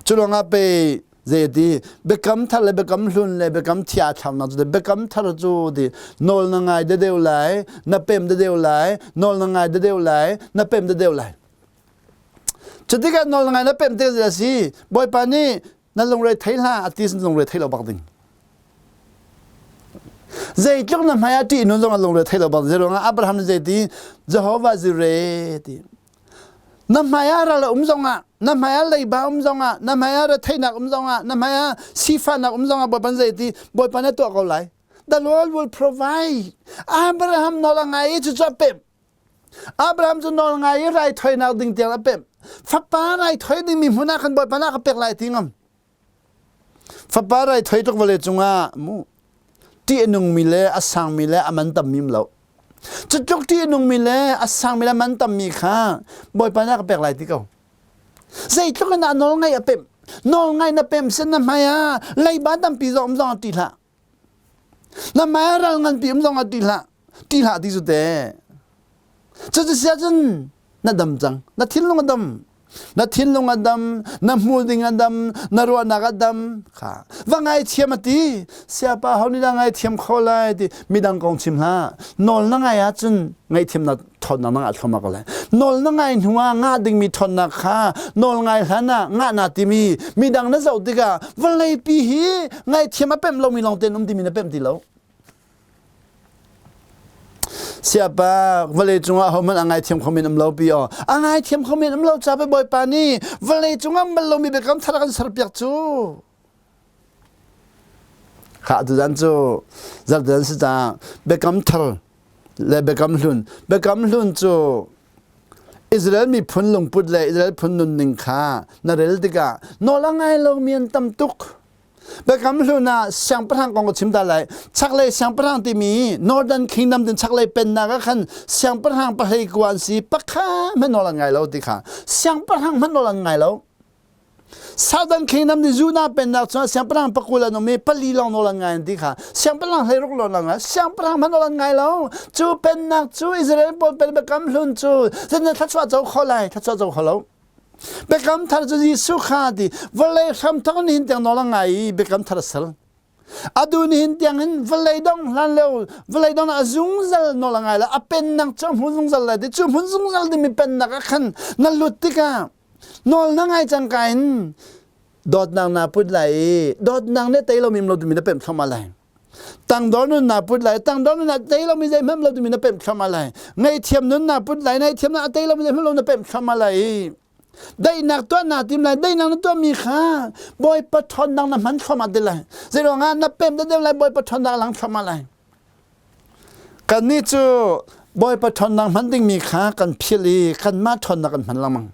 Cu ruangah pei zeiti biakam thar le biakam hlun le biakam thia thlaunak cu biakam thar cu ti nawl na ngai dedeu lai na pem dedeu lai nawl na ngai dedeu lai na pem dedeu lai cu tikah nawl na ngai na pem te a si bawipa nih na lungre thei hlah a ti lungre thei lo bak ding zeitluk na hmai ah ṭih nun zong a lungre thei lo bak zei ruangah Abraham nih zeiti Jehovah Jireh ti Na hmai ah ral a um zongah, na hmai ah leiba um zongah, na hmai ah retheihnak um zongah, na hmai ah sifahnak um zongah Bawipa zei ti Bawipa na tuah ko lai. The Lord will provide. Abraham nawl a ngai i cucu a pemh. Abraham cu nawl ngai i raithawinak ding tiang a pemh. Fapa raithawi dingmi hmun ah khan Bawipa na ka pek lai ti ngam. Fapa raithawi tuk vawlei cungah mu ṭih a nungmi le a sangmi le a man tammi um lo. Cutluk ṭih a nungmi le a sangmi le a man tammi kha Bawipa nih a ka pek lai ti ko. Zeitluk in dah nawl ngaih a pemh. Nawl ngaih na pemh sin na hmai ah leiba tampi zong um zong ah ṭih hlah. Na hmai ah ral nganpi um zong ah ṭih hlah. Ṭih hlah ti cu te. Cuti cun na dam cang. Na thinlung a dam. Na thinlung a dam, na hmul ding a dam, na ruahnak a dam. Kha va ngaithiam a ti. Siapa ho nih dah ngaithiam kho lai ti midang kong chim hlah. Nawl na ngai ahcun ngaihthiamnak ṭhawnnak na ngah thluahmah ko lai. Nawl na ngai hnu ah ngah dingmi ṭhawnnak kha nawl ngai hlan ah ngah na timi midang na zoh tikah vawleipi hi ngaihthiam a pemh lomi lawng tein um timi na pemh ti lo. Siapa vawlei cungah hohmanh a ngaithiam kho men um lo pi aw. A ngaithiam kho men um lo ca Bawipa nih vawlei cungah mal lomi biakam thar a kan serpiak cu. Khah tuzan cu zarhdan si ca biakam thar le biakam hlun. Biakam hlun cu Israel miphun lungput le Israel phun nunning kha na rel tikah nawl a ngai lomi an tam tuk. Biakam hlun ah siangpahrang kong ka chim ta lai. Chaklei siangpahrang timi Northern Kingdom tin chaklei pennak ah khan siangpahrang pahlei kua an si pakha hmanh nawl an ngai lo ti kha. Siangpahrang hmanh nawl an ngai lo. Southern Kingdom ni Judah pennak chungah siangpahrang pakul an um i pali lawng nawl an ngai an ti kha. Siangpahrang hleiruk nawl an ngai. Siangpahrang hmanh nawl an ngai lo. Cu pennak cu Israel pawl pen biakam hlun cu zeitin thluachuah co kho lai? Thluachuah co kho lo. Biakam thar cu Jesuh kha ti vawlei hramthok nihin tiang nawl a ngai i biakam thar a ser. Atu nihin tiang in vawlei dong hlan lio vawlei dong a zungzal nawl a ngai lo a pennak cu a hmun zungzal lai ti cu hmun zungzal dingmi pennak ah khan na lut tikah nawl na ngai cangka in dawtnak naa put lai i dawtnak nih tei lomi lo timi na pemh thluahmah lai. Tangdor nun naa put lai tangdor nun ah tei lomi zeihmanh lo timi na pemh thluahmah lai ngaihthiam nun naa put lai ngaihthiam ah a tei lomi zeihmanh lo na pemh thluahmah lai i daihnak tuah naa tim lai daihnak na tuahmi kha Bawipa ṭhawnnak na hman thluahmah ti lai zeiruangah na pem deuh lai Bawipa ṭhawnnak lang thluahmah lai kannih cu Bawipa ṭhawnnak hman dingmi kha kan philh i kanmah ṭhawnnak kan hman lengmang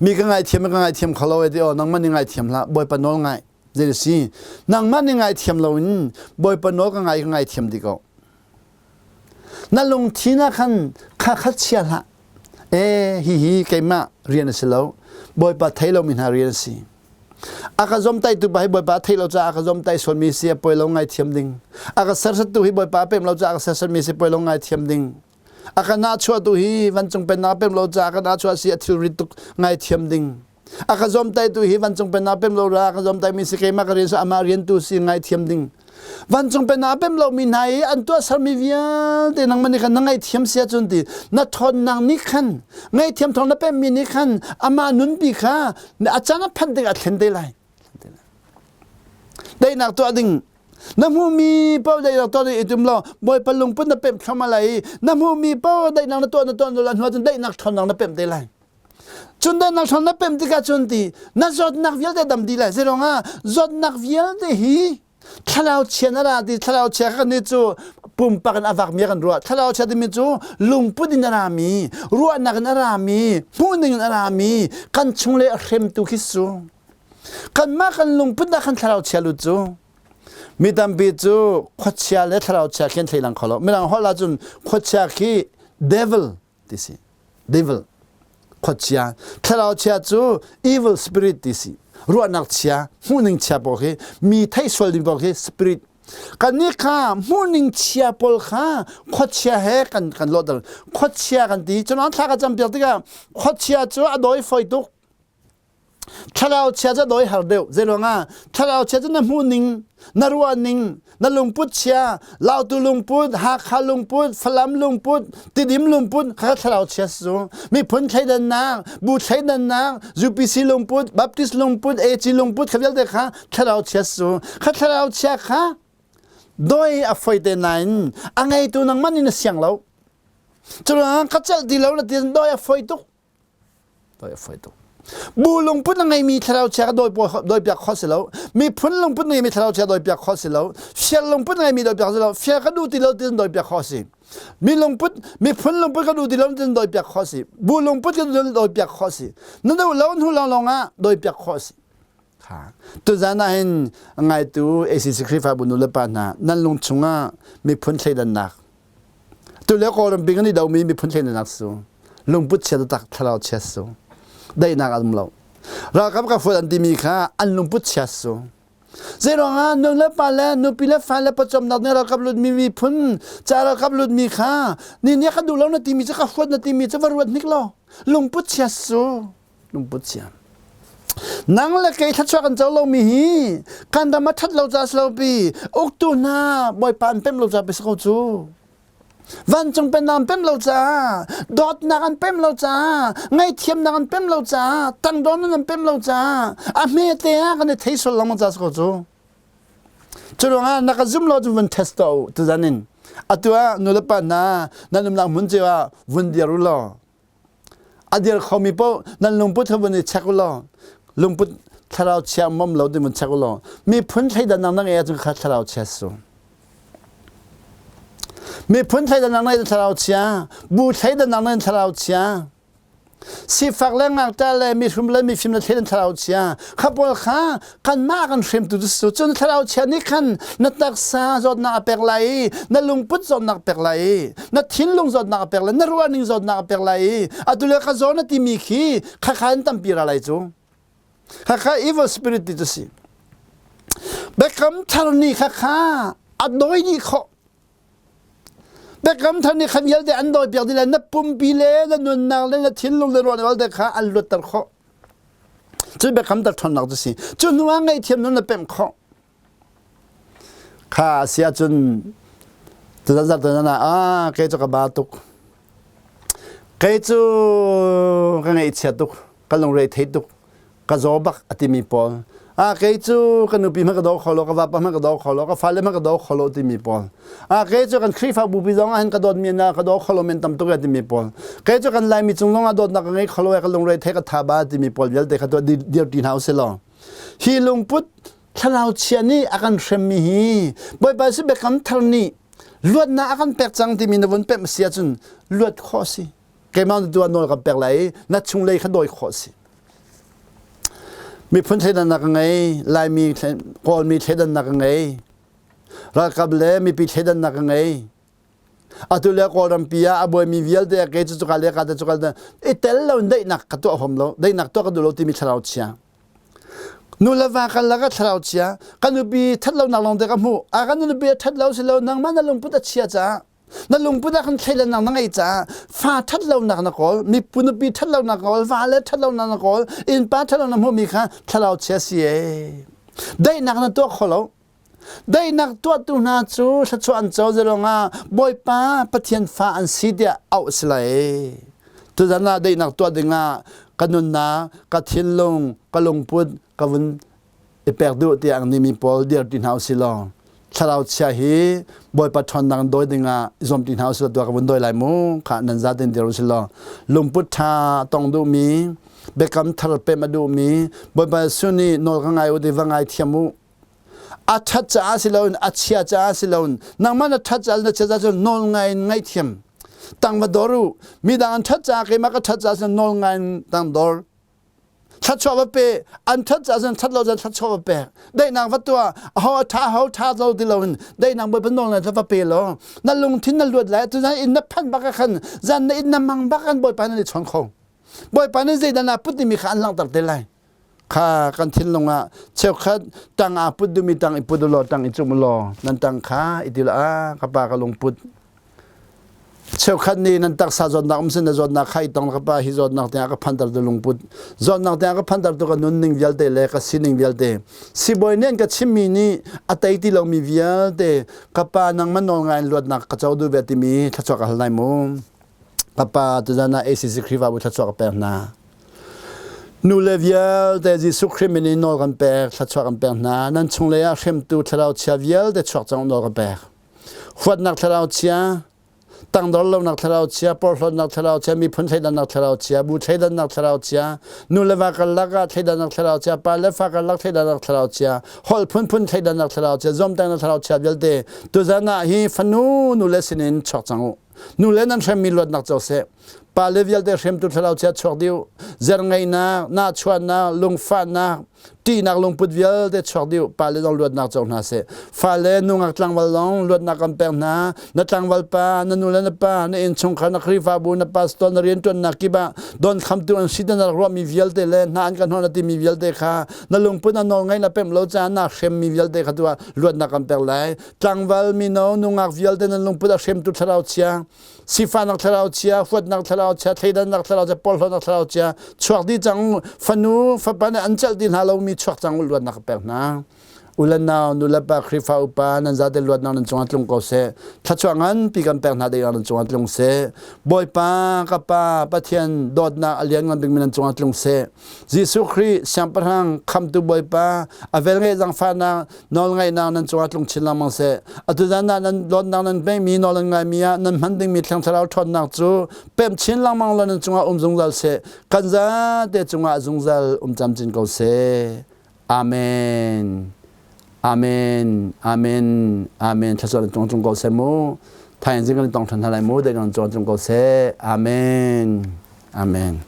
mi ka ngaithiam ka ngaithiam kho lo e ti aw nangmah nih ngaithiam hlah Bawipa nawl ngai Zei si nangmah nih ngaithiam loin Bawipa nawl ka ngai ka ngaithiam dih ko. Na lungthin ah khan kha kha chia hlah. E hihi keimah rian a si lo. Bawipa thei lomi hna rian a si. A ka zomtaitu pa hi Bawipa a theih lo caah a ka zomtai sualmi si a poi lo ngaithiam ding. A ka sersattu hi Bawipa a pem lo caah a ka sersatmi si poi lo ngaithiam ding. A ka nahchuahtu hi vancung pennak a pem lo caah a ka nahchuah si a thilrit tuk ngaithiam ding. A ka zawmtaitu hi vancung pennak pem lo ra ka zawmtaimi si keimah ka rian su amah riantu si ngaithiam ding. Vancung pennak pem lomi hna i an tuahsermi vialte nangmah nih khan na ngaihthiam si ahcun ti na ṭhawnnak nih khan ngaihthiam thawng na pemmi nih khan amah nunpi kha a caan a phanh tikah a thlen te lai. Daihnak tuah ding. Na hmuhmi paoh daihnak tuah ding i tum law Bawipa lungput na pemh thluahmah lai i na hmuhmi paoh daihnak na tuah na tuah na hnu ahcun daihnak ṭhawnnak na pemh te lai. Cun daihnak ṭhawn na pemh tikah cun ti na zawtnak vialte dam dih lai. Zeiruangah zawtnak vialte hi thlarau chia na ra ti thlarau chia kan nih cu pumpak in a vakmi kan ruah. Thlarau chia timi cu lungput in a rami, ruahnak in a rami, hmuhning in a rami, kan chung le a hremtu khi su. Kanmah kan lungput ah khan thlarau chia lut cu mi tampi cu khuachia le thlarau chia khi an thleilang kho lo. Mirang holh ahcun khuachia khi devil ti si. Devil khuachia. Thlarau chia cu evil spirit ti si. Ruahnak chia, hmuhning chia pawl khi mi theih sual ding pawl khi spirit. Kannih kha hmuhning chia pawl kha khuachia he kan kan lawhter. Khuachia kan ti. Cun thla ka cam piak tikah khuachia cu a dawi foi tuk. Thlarau chia cu dawi har deuh. Zeiruangah thlarau chia cu na hmuh ning, na ruah ning, na lungput chia, Lautu lungput, Hakha lungput, Falam lungput, Tidim lungput kha thlarau chia cu. Miphun thleidannak, bu thleidannak, UPC lungput, Baptist lungput, AC lungput kha vialte kha thlarau chia cu. Kha thlarau chia kha dawi a foi te nain a ngeitu nangmah nih na siang lo. Curuangah ka celh ti lo na ti dawi a foi tuk. Dawi a fawi tuk. Bu lungput a ngeimi thlarau chia ka dawipiak khawh si lo. Miphun lungput a ngeimi thlarau chia dawipiak khawh si lo. Fial lungput a ngeimi dawipiak si lo. Fial ka duh ti lo ti dawipiak khawh si. Mi lungput, miphun lungput ka duh ti lo ti dawipiak khawh si. Bu lungput ka duh lo dawipiak khawh si. Na duh lo hnu lawnglawng ah dawipiak khawh si. Kha. Tuzan ah hin ngaitu ACC Khrihfabu nu le pa hna nan lung chungah miphun thleidannak Tulio Kawlram bing an i domi miphun thleidannak cu lungput chia taktak thlarau chia su daihnak an um lo. Ralkap ka fuat an timi kha an lungput chia su. Zeiruangah nu le pa le nupi le fa le pawcawmnak nih ralkap lutmi miphun ca ralkap lutmi kha ni nih ka duh lo na timi cu ka huat na timi cu va ruat hnik law lungput chia su lungput chia. Nang le kei thluachuah kan co lomi hi kan ram a ṭhat lo ca si lo pi uktu hna Bawipa an pemh lo ca pi si ko cu. Vancung pennak an pemh lo caah, dawtnak an pemh lo caah, ngaihthiamnak an pemh lo caah, tangdornak an pemh lo caah, a hmete ah kan i thei sual lengmang ca si ko cu. Cu ruangah na ka zum lo cu vun test tuah u tuzan in. Atu ah nulepa hna nan umnak hmun cio ah vun dir u law A dir khomi paoh nan lungput kha vun i check u law lungput thlarau chia mom lo ti vun check u law miphun thleidannak na ngei ahcun kha thlarau chia su. Miphun thleidannak na ngei thlarau chia, bu thleidannak na ngei thlarau chia, sifak le ngakṭah le mihrum le mifim le thleidan thlarau chia kha pawl kha kanmah kan hremtu cu su cun thlarau chia nih khan na taksa zawtnak a pek lai i na lungput zawtnak a pek lai i na thinlung zawtnak a pek lai na ruahning zawtnak a pek lai i atu le ka zaw na timi khi khakha in tampi ra lai cu khakha evil spirit ti cu si biakam thar nih khakha a dawi dih khawh biakam thar nih kha vialte an dawi piak dih lai na pumpi le na nunnak le na thinlung le ruahnak vialte kha an luatter khawh Cu biakam tak ṭhawnnak cu si. Cu hnu ah ngaihthiam nun na pemh khawh. Kha si ahcun tuzan tuzan ah ah kei cu ka ba tuk. Kei cu ka ngaihchia tuk, ka lungre thei tuk, ka zaw bak a timi pawl. Ah kei cu ka nupi hmanh ka daw kho lo, ka vapa hmanh ka daw kho lo, ka fale hmanh ka daw kho lo timi pawl. Ah kei cu kan Khrihfabu pi zong ah hin ka dawtmi na ka daw kho lo men tam tuk e timi pawl. Kei cu kan Laimi cung zong ah dawtnak ka ngei kho lo e ka lungre thei ka tha ba timi pawl vialte kha tuah dir ti hna usih law. Hi lungput thlarau chia nih a kan hremmi hi Bawipa si biakam thar nih luatnak a kan pek cang timi na vun pemh si ahcun luat khawh si. Keimah na tuah nawl kan pek lai i na chunglei kha dawi khawh si. Miphun thleidannak ka ngei, Laimi Kawlmi thleidannak ka ngei, ralkap le mipi thleidannak ka ngei. Atu le Kawlrampi ah a buaimi vialte kei cu cuka le ka te cuka le i tel lo in daihnak ka tuah huam lo, daihnak tuah ka duh lo timi thlarau chia. Nu le va kan lak ah thlarau chia, ka nupi that lonak lawng te ka hmuh. A kan nupi a that lo si lo, nangmah na lungput a chia caah na lungput ah khan thleidannak na ngeih caah fa ṭhat lonak na kawl mipu nupi ṭhat lonak na kawl vale ṭhat lonak na kawl innpa ṭhat lonak hmuhmi kha thlarau chia si ee daihnak na tuah kho lo daihnak tuahtu hna cu thluachuah an co zalong ah Bawipa Pathian fa an si tiah auh si lai tuzan ah daihnak tuah dingah ka nunnak ka thinlung ka lungput ka vun i pek duh tiah nimi pawl dir ti hna usih law. Thlarau chia hi Bawipa ṭhawnnak in dawi dingah i zuam ti hna usih law ka vun dawi lai mu. Kha nan zaten dir usih law lungput ṭha tong duhmi, biakam thar pem a duhmi, Bawipa Jesuh nih nawl ka ngai u ti va ngai thiam u. A ṭhat caah si loin a chia caah si loin nangmah na ṭhat caah na chia caah cun nawl ngai in ngaihthiam. Tang va dor u. Midang an ṭhat caah keimah ka ṭhat caah cun nawl ngai in tang dor. Thluachuah va pe, an ṭhat caah cun ṭhat lo cun thluachuah va pek. Daihnak va tuah, aho a ṭha aho ṭha lo ti loin daihnak Bawipa nawl ngai va pe law na lungthin na luat lai. Tu zan inn na phanh bak ah khan zan na inn na mang bak khan Bawipa nan i chawn kho. Bawipa nih zeidah naa put timi kha an langhter te lai. Kha kan thinlung ah cheukhat tang aa put duhmi tang i put u law tang i cumh u law nan tang kha i ti ah ka pa ka lungput. Cheukhat nih nan taksa zawtnak um sin na zawtnak kha i tong ka pa hi zawtnak tiang a ka phanter tu lungput zawtnak tiang a ka phanter tu ka nunning vialte le ka sining vialte sibawi nih an ka chimmi nih a tei ti lomi vialte ka pa nangmah nawl ngai in luatnak ka co duh ve timi thluachuah ka hal nai mu. Ka pa tuzan ah ACC Khrihfabu thluachuah ka pek hna. Nu le vialte Jesuh Khrih min in nawl kan pek, thluachuah kan pek hna. Nan chunglei ah hremtu thlarau chia vialte chuak cang nawl ka pek. Huatnak thlarau chia, tangdor lonak thlarau chia, porhlawtnak thlarau chia, miphun thleidannak thlarau chia, bu thleidannak thlarau chia, nu le va karlak ah thleidannak thlarau chia, pa le fa karlak thleidannak thlarau chia, holh phunphun thleidannak thlarau chia, zuamtangnak thlarau chia vialte tuzan ah hi fanu nu le sinin chuak cang u. Nu le nan hremmi luatnak co seh. Pa le vialte hremtu thlarau chia chuak dih u. Zer ngeihnak, nahchuahnak, lungfahnak, ṭihnak lungput vialte chuak dih u. Pa le zong luatnak co hna seh. Fale nungak tlangval zong luatnak kan pek hna. Na tlangval pa, na nu le na pa, na innchungkhar, na Khrihfabu, na pastor, na rianṭuannak kip ah donkhamtu an si na rak ruahmi vialte le hna an kan hnawn a timi vialte kha na lungput a nawl ngaih na pemh lo caah na hremmi vialte kha tu ah luatnak kan pek lai. Tlangval mino nungak vialte nan lungput a hremtu thlarau chia, sifahnak thlarau chia, huatnak thlarau chia, thleidannak thlarau chia, porhlawtnak thlarau chia, chuak dih cang fanu fapa nih an celh ti hna lomi chuak cang u luatnak ka pek hna. Ulanau nulepa Khrihfa upa nan zate luatnak nan cungah tlung ko seh. Thluachuah nganpi kan pek hna ding nan cungah tlung seh. Bawipa ka Pa Pathian dawtnak a lianngan bikmi nan cungah tlung seh. Jesuh Khrih Siangpahrang khamtu Bawipa a velngeih zangfahnak nawlngaihnak nan cungah tlung chin lengmang seh. Atu zan ah nan dawtnak nan pekmi nawl nan ngaimi ah nan hman dingmi Thiang Thlarau ṭhawnnak cu pem chin lengmang law nan cungah um zungzal seh. Kan zate cungah zungzal um camcin ko seh. Amen. Amen. Amen. Amen. Thluachuah nan cung tlung ko seh mu. Thaizing kan tong ṭhan hna lai mu. Dai nan cung tlung ko seh. Amen. Amen.